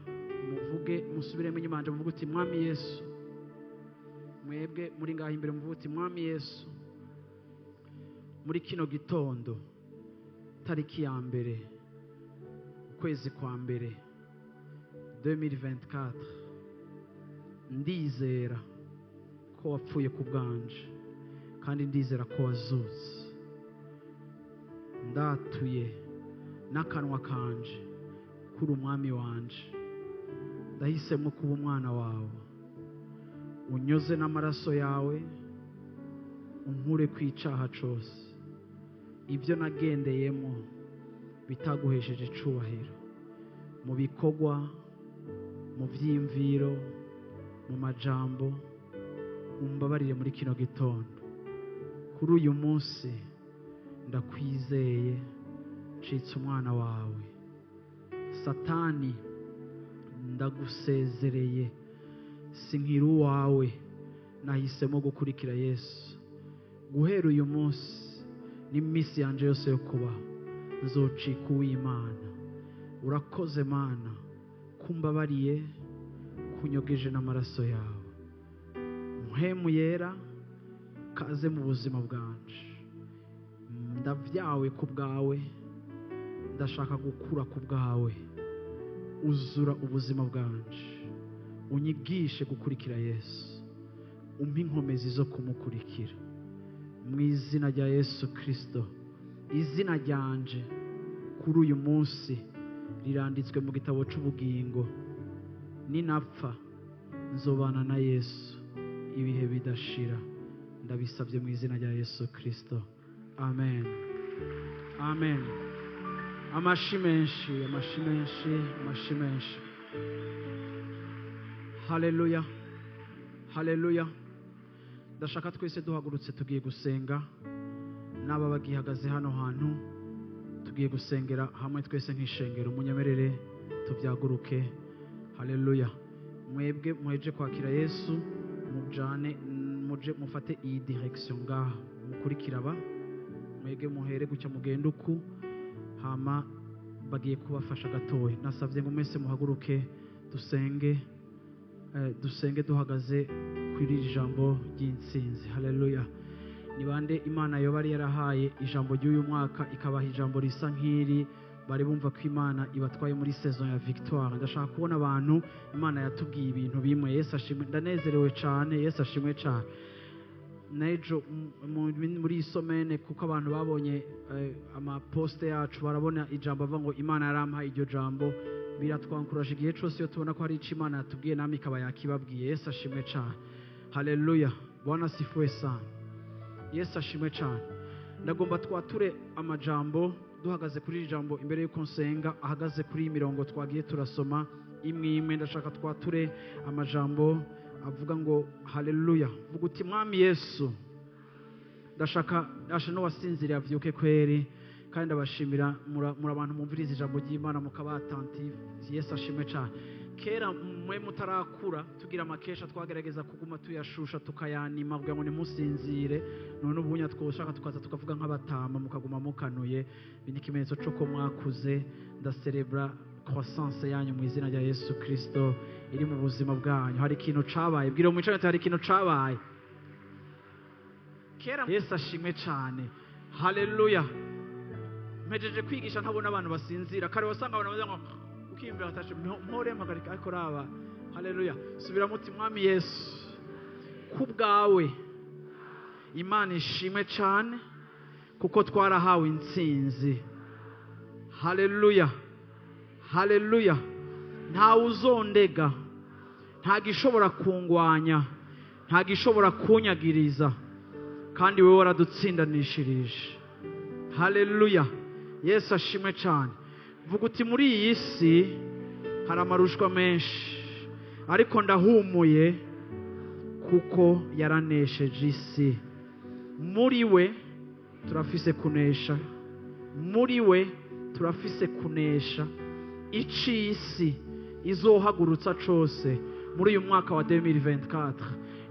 muvuge, musubiremo inyuma yanje, muvuge uti: "Mwami Yesu." Mwebwe muri ngaho imbere muvuge uti: "Mwami Yesu, muri kino gitondo, tariki ya 1, ukwezi kwa mbere 2024, ndizera ko wapfuye ku bwanje, kandi ndizera ko wazutse. Ndatuye n'akanwa kanje kuri umwami wanje. Ndahisemo kuba umwana wawe. Unyoze n'amaraso yawe, unkure ku icaha cose, ibyo nagendeyemo bitaguhesheje icubahiro, mu bikorwa, mu vyiyumviro, mu majambo. Umbabarire muri kino gitondo. Kuri uyu munsi ndakwizeye, ncitse umwana wawe. Satani, ndagusezereye, sinkiri uwawe, nahisemo gukurikira Yesu. Guhera uyu munsi n'iminsi yanje yose yo kubaho, nzocika uw'Imana. Urakoze Mana kumbabariye, kunyogeje n'amaraso yawe. Mpwemu Yera, kaze mu buzima bwanje. Ndavyawe ku bwawe, ndashaka gukura ku bwawe. Uzura ubuzima bwanje, unyigishe gukurikira Yesu, umpe inkomezi zo kumukurikira. Mu izina rya Yesu Kristo, izina ryanje kuri uyu munsi riranditswe mu gitabo c'ubugingo. Ninapfa nzobana na Yesu ibihe bidashira. Ndabisabye mu izina rya Yesu Kristo, amen, amen." Amashi menshi, amashi menshi, amashi menshi. Haleluya, haleluya. Ndashaka twese duhagurutse, tugiye gusenga. N'aba bagihagaze hano hantu, tugiye gusengera hamwe twese nk'ishengero. Munyemerere tubyaguruke. Haleluya. Mwebwe muheje kwakira Yesu, mujane, muje mufate iyi direction ngaha, mukurikira aba. Mwebwe muhere gutya, mugende uku, hama bagiye kubafasha gatoya. Nasabye ngo mwese muhaguruke dusenge, dusenge duhagaze kuri iri jambo ry'intsinzi. Haleluya. Ni bande Imana yoba yari yarahaye ijambo ry'uyu mwaka, ikabaha ijambo risa nk'iri, bari bumva ko Imana ibatwaye muri saison ya victoire? Ndashaka kubona abantu Imana yatubwiye ibintu bimwe. Yesu ashimwe. Ndanezerewe cyane. Yesu ashimwe cyane. N'ejo muri iyi semaine, kuko abantu babonye amaposts yacu, barabona ijambo avuga ngo Imana yarampaye iryo jambo. Biratwankuraje igihe cyose iyo tubona ko hari icyo Imana yatubwiye, namwe ikaba yakibabwiye. Yesu ashimwe cyane. Haleluya. Bwana asifiwe sana. Yesu ashimwe cyane. Ndagomba twature amajambo. Duhagaze kuri iri jambo, imbere y'uko nsenga, ahagaze kuri iyi mirongo twagiye turasoma imwe imwe, ndashaka twature amajambo avuga ngo haleluya. Vuga uti: "Mwami Yesu, ndashaka asha n'uwasinziriye avyuke kweri." Kandi ndabashimira muri abantu mumviriza ijambo ry'Imana mukaba attentive. Yesu ashimwe cyane. Kera mwe mutarakura, tugira amakesha, twagerageza kuguma tuyashusha, tukayanima kugira ngo ntimusinzire. None ubunya twoshaka tukaza tukavuga nk'abatama, mukaguma mukanuye. Ibi ni ikimenyetso c'uko mwakuze. Ndaserebra croissance yanyu mu izina rya Yesu Kristo iri mu buzima bwanyu. Hari ikintu cabaye. Bwira umwicaranye ati: "Hari ikintu cabaye kera." Yesu ashimwe cyane. Haleluya. Mpejeje kwigisha, ntabona abantu basinzira. Kare wasanga abantu bavuga ngo ukiyumvira atashe mpore mpagarika, ariko raba. Haleluya. Subira muti: "Mwami Yesu, ku bwawe Imana ishimwe cyane, kuko twarahawe intsinzi." Haleluya, haleluya. Ntawe uzondega, nta gishobora kungwanya, nta gishobora kunyagiriza, kandi wowe waradutsindanishirije. Haleluya. Yesu ashimwe cyane. Vuga uti: "Muri iyi si hari amarushwa menshi, ariko ndahumuye kuko yaranesheje isi. Muri we turafise kunesha, muri we turafise kunesha." Ici isi izohagurutsa cose muri uyu mwaka wa 2024,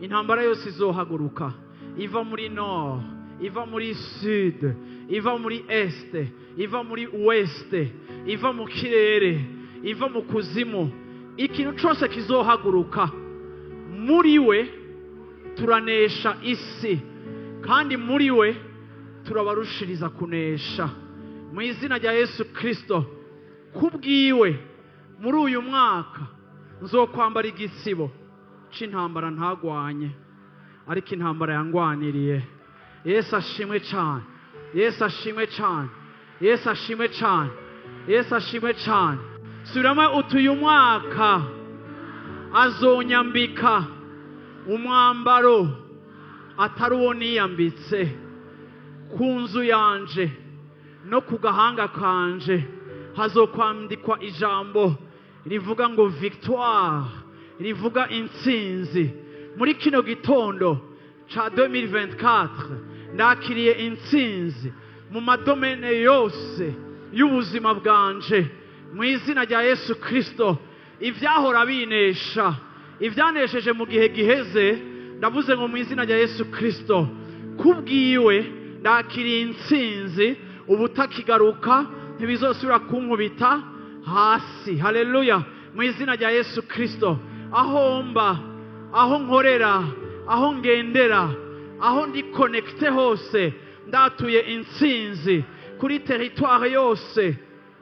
intambara yose izohaguruka iva muri nord, iva muri sud, iva muri est, iva muri ouest, iva mu kirere, iva mu kuzimu, ikintu cose kizohaguruka, muri we turanesha isi, kandi muri we turabarushiriza kunesha mu izina rya Yesu Kristo. Kubwiwe muri uyu mwaka nzokwambara igitsibo c'intambara ntagwanye, ariko intambara yangwaniriye. Yesu ashimwe cyane. Yesu ashimwe cyane. Yesu ashimwe cyane. Yesu ashimwe cyane. Subiramo uti: "Uyu mwaka azonyambika umwambaro atari uwo niyambitse. Ku nzu yanje no ku gahanga kanje hazokwandikwa ijambo rivuga ngo victoire, rivuga intsinzi." Muri kino gitondo ca 2024 ndakiriye intsinzi mu ma domaines yose y'ubuzima bwanje mu izina rya Yesu Kristo. Ivyahora binesha, ivyanesheje mu gihe giheze, ndavuze ngo mu izina rya Yesu Kristo, kubwiwe ndakiriye intsinzi. Ubutakigaruka ntibizosubira kunkubita hasi. Haleluya. Mu izina rya Yesu Kristo, aho mba, aho nkorera, aho ngendera, aho ndi connecté hose, ndatuye intsinzi kuri territoire yose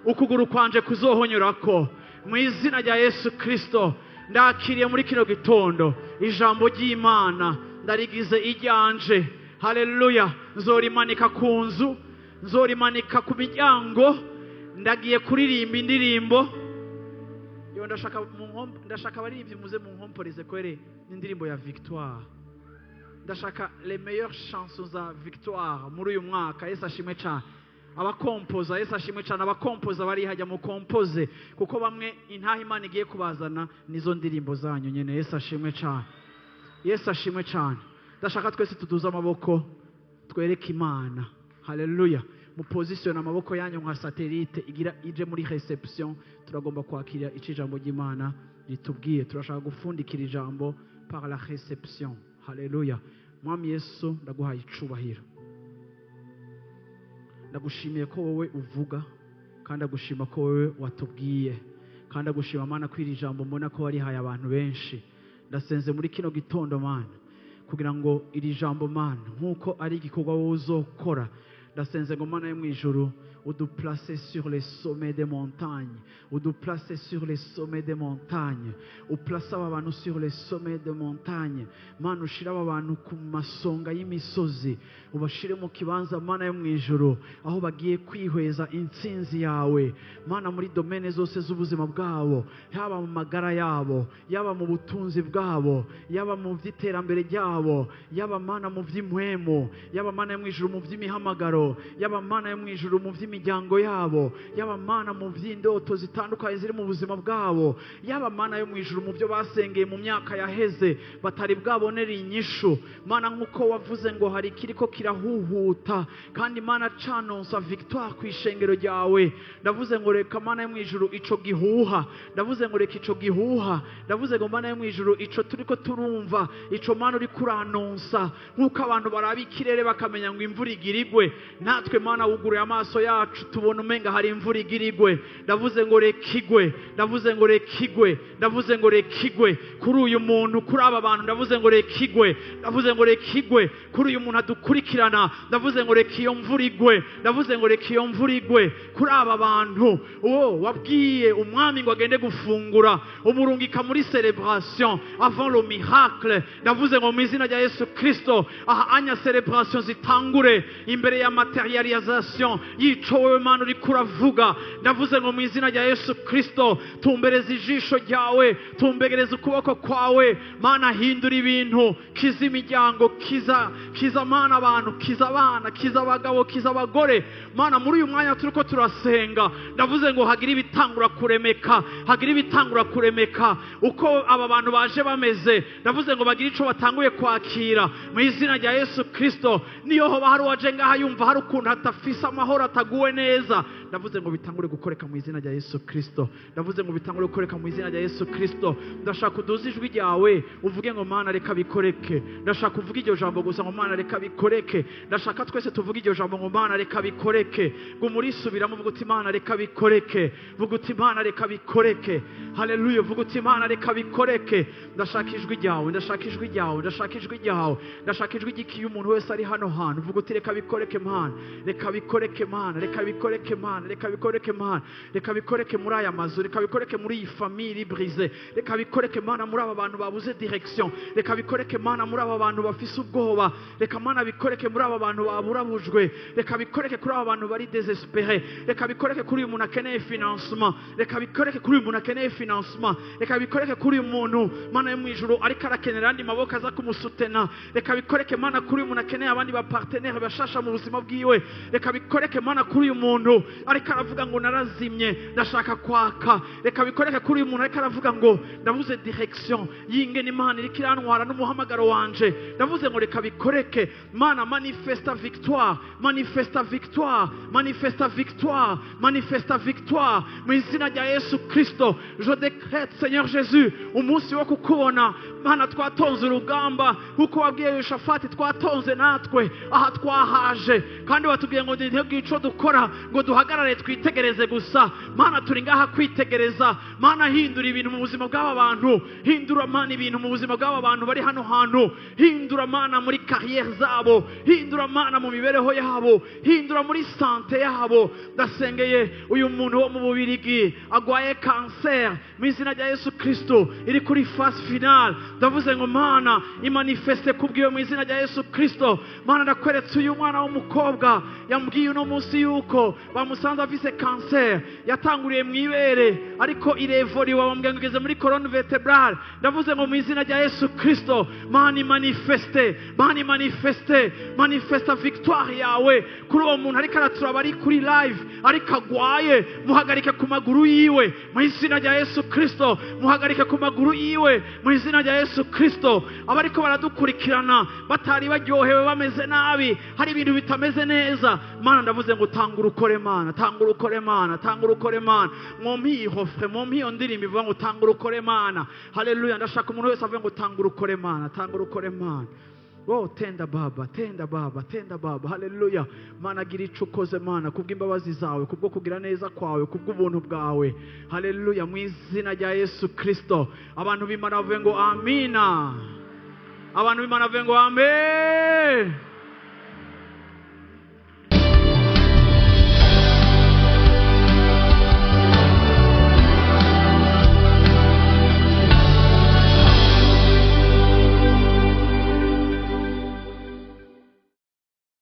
ukuguru kwanje kuzohonyurako mu izina rya Yesu Kristo. Ndakiriye muri kino gitondo ijambo ry'Imana, ndarigize iryanje. Haleluya. Nzorimanika ku nzu, nzorimanika ku miryango. Ndagiye kuririmba indirimbo yo ndashaka mu ndashaka abaririmbyi muze mu nkomporize kwere n'indirimbo ya victoire. Ndashaka les meilleures chansons za victoire muri uyu mwaka. Yesu ashimwe cyane. Abakompoza, Yesu ashimwe cyane. Abakompoza bari hajya mukompoze, kuko bamwe intaha Imana igiye kubazana nizo ndirimbo zanyu nyene. Yesu ashimwe cyane. Yesu ashimwe cyane. Ndashaka twese tuduze amaboko, twereke Imana. Haleluya. Mupozisiyone amaboko yanyu nka satellite igira ije muri réception. Turagomba kwakira ico ijambo ry'Imana ritubwiye. Turashaka gufundikira ijambo par la réception. Haleluya. Mwami Yesu, ndaguhaye icubahiro. Ndagushimiye ko wowe uvuga, kandi ndagushima ko wowe watubwiye, kandi ndagushima Mana ko iri jambo mbona ko warihaye abantu benshi. Ndasenze muri kino gitondo, Mana, kugira ngo iri jambo, Mana, nk'uko ari igikorwa wowe uzokora, ndasenze ngo Mana yo mu ijuru uduplace sur les sommets des montagnes, uduplace sur les sommets des montagnes, uplace aba bantu sur les sommets des montagnes. Mana, ushire aba bantu ku masonga y'imisozi, ubashire mu kibanza, Mana yo mu ijuru, aho bagiye kwihweza intsinzi yawe, Mana, muri domaines zose z'ubuzima bwabo, yaba mu magara yabo, yaba mu butunzi bwabo, yaba mu by'iterambere ryabo, yaba, Mana, mu by'impwemu, yaba, Mana yo mu ijuru, mu by'imihamagaro. byabo, yaba Mana yo mu ijuru mu by'imiryango yabo, yaba Mana mu by'indoto zitandukanye ziri mu buzima bwabo, yaba Mana yo mu ijuru mu byo basengeye mu myaka yaheze batari bwabonera inyishu. Mana, nk'uko wavuze ngo hari ikiriko kirahuhuta, kandi Mana canonsa victoire ku ishengero ryawe, ndavuze ngo reka Mana yo mu ijuru ico gihuha, ndavuze ngo reka ico gihuha, ndavuze ngo Mana yo mu ijuru ico turiko turumva, ico Mana uri kuranonsa, nk'uko abantu baraba ikirere bakamenya ngo imvura igira igwe, natwe Mana wuguruye amaso yacu tubona umenga hari imvura igira igwe. Ndavuze ngo reka igwe, ndavuze ngo reka igwe, ndavuze ngo reka igwe kuri uyu muntu, kuri aba bantu, ndavuze ngo reka igwe, ndavuze ngo reka igwe kuri uyu muntu adukurikirana, ndavuze ngo reka iyo mvura igwe, ndavuze ngo reka iyo mvura igwe kuri aba bantu. Uwo wabwiye umwami ngo agende gufungura, umurungika muri celebration avant le miracle, ndavuze ngo mu izina rya Yesu Kristo aha anya celebration zitangure imbere ya materialisation y'ico wewe Mana uriko uravuga. Ndavuze ngo mu izina rya Yesu Kristo tumbereze ijisho ryawe, tumbereze ukuboko kwawe Mana, hindura ibintu, kiza imiryango, kiza kiza Mana abantu, kiza abana, kiza abagabo, kiza abagore. Mana, muri uyu mwanya turiko turasenga, ndavuze ngo hagire ibitangura kuremeka, hagire ibitangura kuremeka. Uko aba bantu baje bameze, ndavuze ngo bagire ico batanguye kwakira mu izina rya Yesu Kristo. Niyo hoba hari uwaje ngaha yumva hari ukuntu atafise amahoro, ataguwe neza, ndavuze ngo bitangure gukoreka mu izina rya Yesu Kristo. Ndavuze ngo bitangure gukoreka mu izina rya Yesu Kristo. Ndashaka uduze ijwi ryawe uvuge ngo Mana reka bikoreke. Ndashaka uvuge iryo jambo gusa ngo Mana reka bikoreke. Ndashaka twese tuvuge iryo jambo ngo Mana reka bikoreke. Ngo murisubiramo uvuge uti Mana reka bikoreke, vuga uti Mana reka bikoreke. Haleluya, vuga uti Mana reka bikoreke. Ndashaka ijwi ryawe, ndashaka ijwi ryawe, ndashaka ijwi ryawe, ndashaka ijwi ry'ikiyo umuntu wese ari hano hantu. Vuga uti reka bikoreke Mana, reka bikoreke Mana, reka bikoreke Mana, reka bikoreke Mana, reka bikoreke muri aya mazu, reka bikoreke muri iyi famille brisée, reka bikoreke Mana muri aba bantu babuze direction, reka bikoreke Mana muri aba bantu bafise ubwoba, reka Mana bikoreke muri aba bantu baburabujwe, reka bikoreke kuri aba bantu bari désespéré, reka bikoreke kuri uyu muntu akeneye financement, reka bikoreke kuri uyu muntu akeneye financement, reka bikoreke kuri uyu muntu Mana yo mu ijuru ariko arakenera andi maboko aza kumusutena, reka bikoreke Mana kuri uyu muntu akeneye abandi ba partenaire bashasha mu buzima bwiwe, reka bikoreke Mana kuri uyu muntu ariko aravuga ngo narazimye ndashaka kwaka, reka bikoreke kuri uyu muntu ariko aravuga ngo ndabuze direction y'ingene Imana iriko irantwara n'umuhamagaro wanje. Ndavuze ngo reka bikoreke Mana, manifesta victoire, manifesta victoire, manifesta victoire, manifesta victoire mu izina rya Yesu Kristo. Je décrète, Seigneur Jésus, umunsi wo kukubona Mana, twatonze urugamba kuko wabwiye Yoshafati, twatonze natwe aha twahaje, kandi watubwiye ngo ntibwiye ico dukora ngo duhagarare twitegereze gusa. Mana, turi ngaha kwitegereza. Mana, hindura ibintu mu buzima bw'aba bantu, hindura Mana ibintu mu buzima bw'aba bantu bari hano hantu, hindura Mana muri carrière zabo, hindura Mana mu mibereho yabo, hindura muri santé yabo. Ndasengeye uyu muntu wo mu Bubirigi agwaye cancer mu izina rya Yesu Kristo iri kuri phase finale, ndavuze ngo Mana imanifeste kubwiwe mu izina rya Yesu Kristo. Mana, ndakweretse uyu mwana w'umukobwa yambwiye uno munsi yuko bamusanze afise cancer yatanguriye mu ibere ariko irevoriwe, bamubwiye ngo igeze muri colonne vertébrale. Ndavuze ngo mu izina rya Yesu Kristo Mana imanifeste, Mana imanifeste, manifesta victoire yawe kuri uwo muntu ariko araturaba ari kuri live ariko agwaye, muhagarike ku maguru yiwe mu izina rya Yesu Kristo, muhagarike ku maguru yiwe mu izina rya Yesu Kristo. Abariko baradukurikirana batari baryohewe bameze nabi, hari ibintu bitameze neza, Mana ndavuze ngo tangura ukore Mana, tangura ukore Mana, tangura ukore Mana. Mwompi iyi refrain, mwompi iyo ndirimbo ivuga ngo tangura ukore Mana. Haleluya, ndashaka umuntu wese avuge ngo tangura ukore Mana, tangura ukore Mana. Oh, tenda Baba, tenda Baba, tenda Baba. Haleluya. Mana, gira ico ukoze Mana kubw'imbabazi zawe, kubwo kugira neza kwawe, kubw'ubuntu bwawe. Haleluya, mu izina rya Yesu Kristo. Abantu b'Imana bavuge ngo amina. Abantu b'Imana bavuge ngo amen.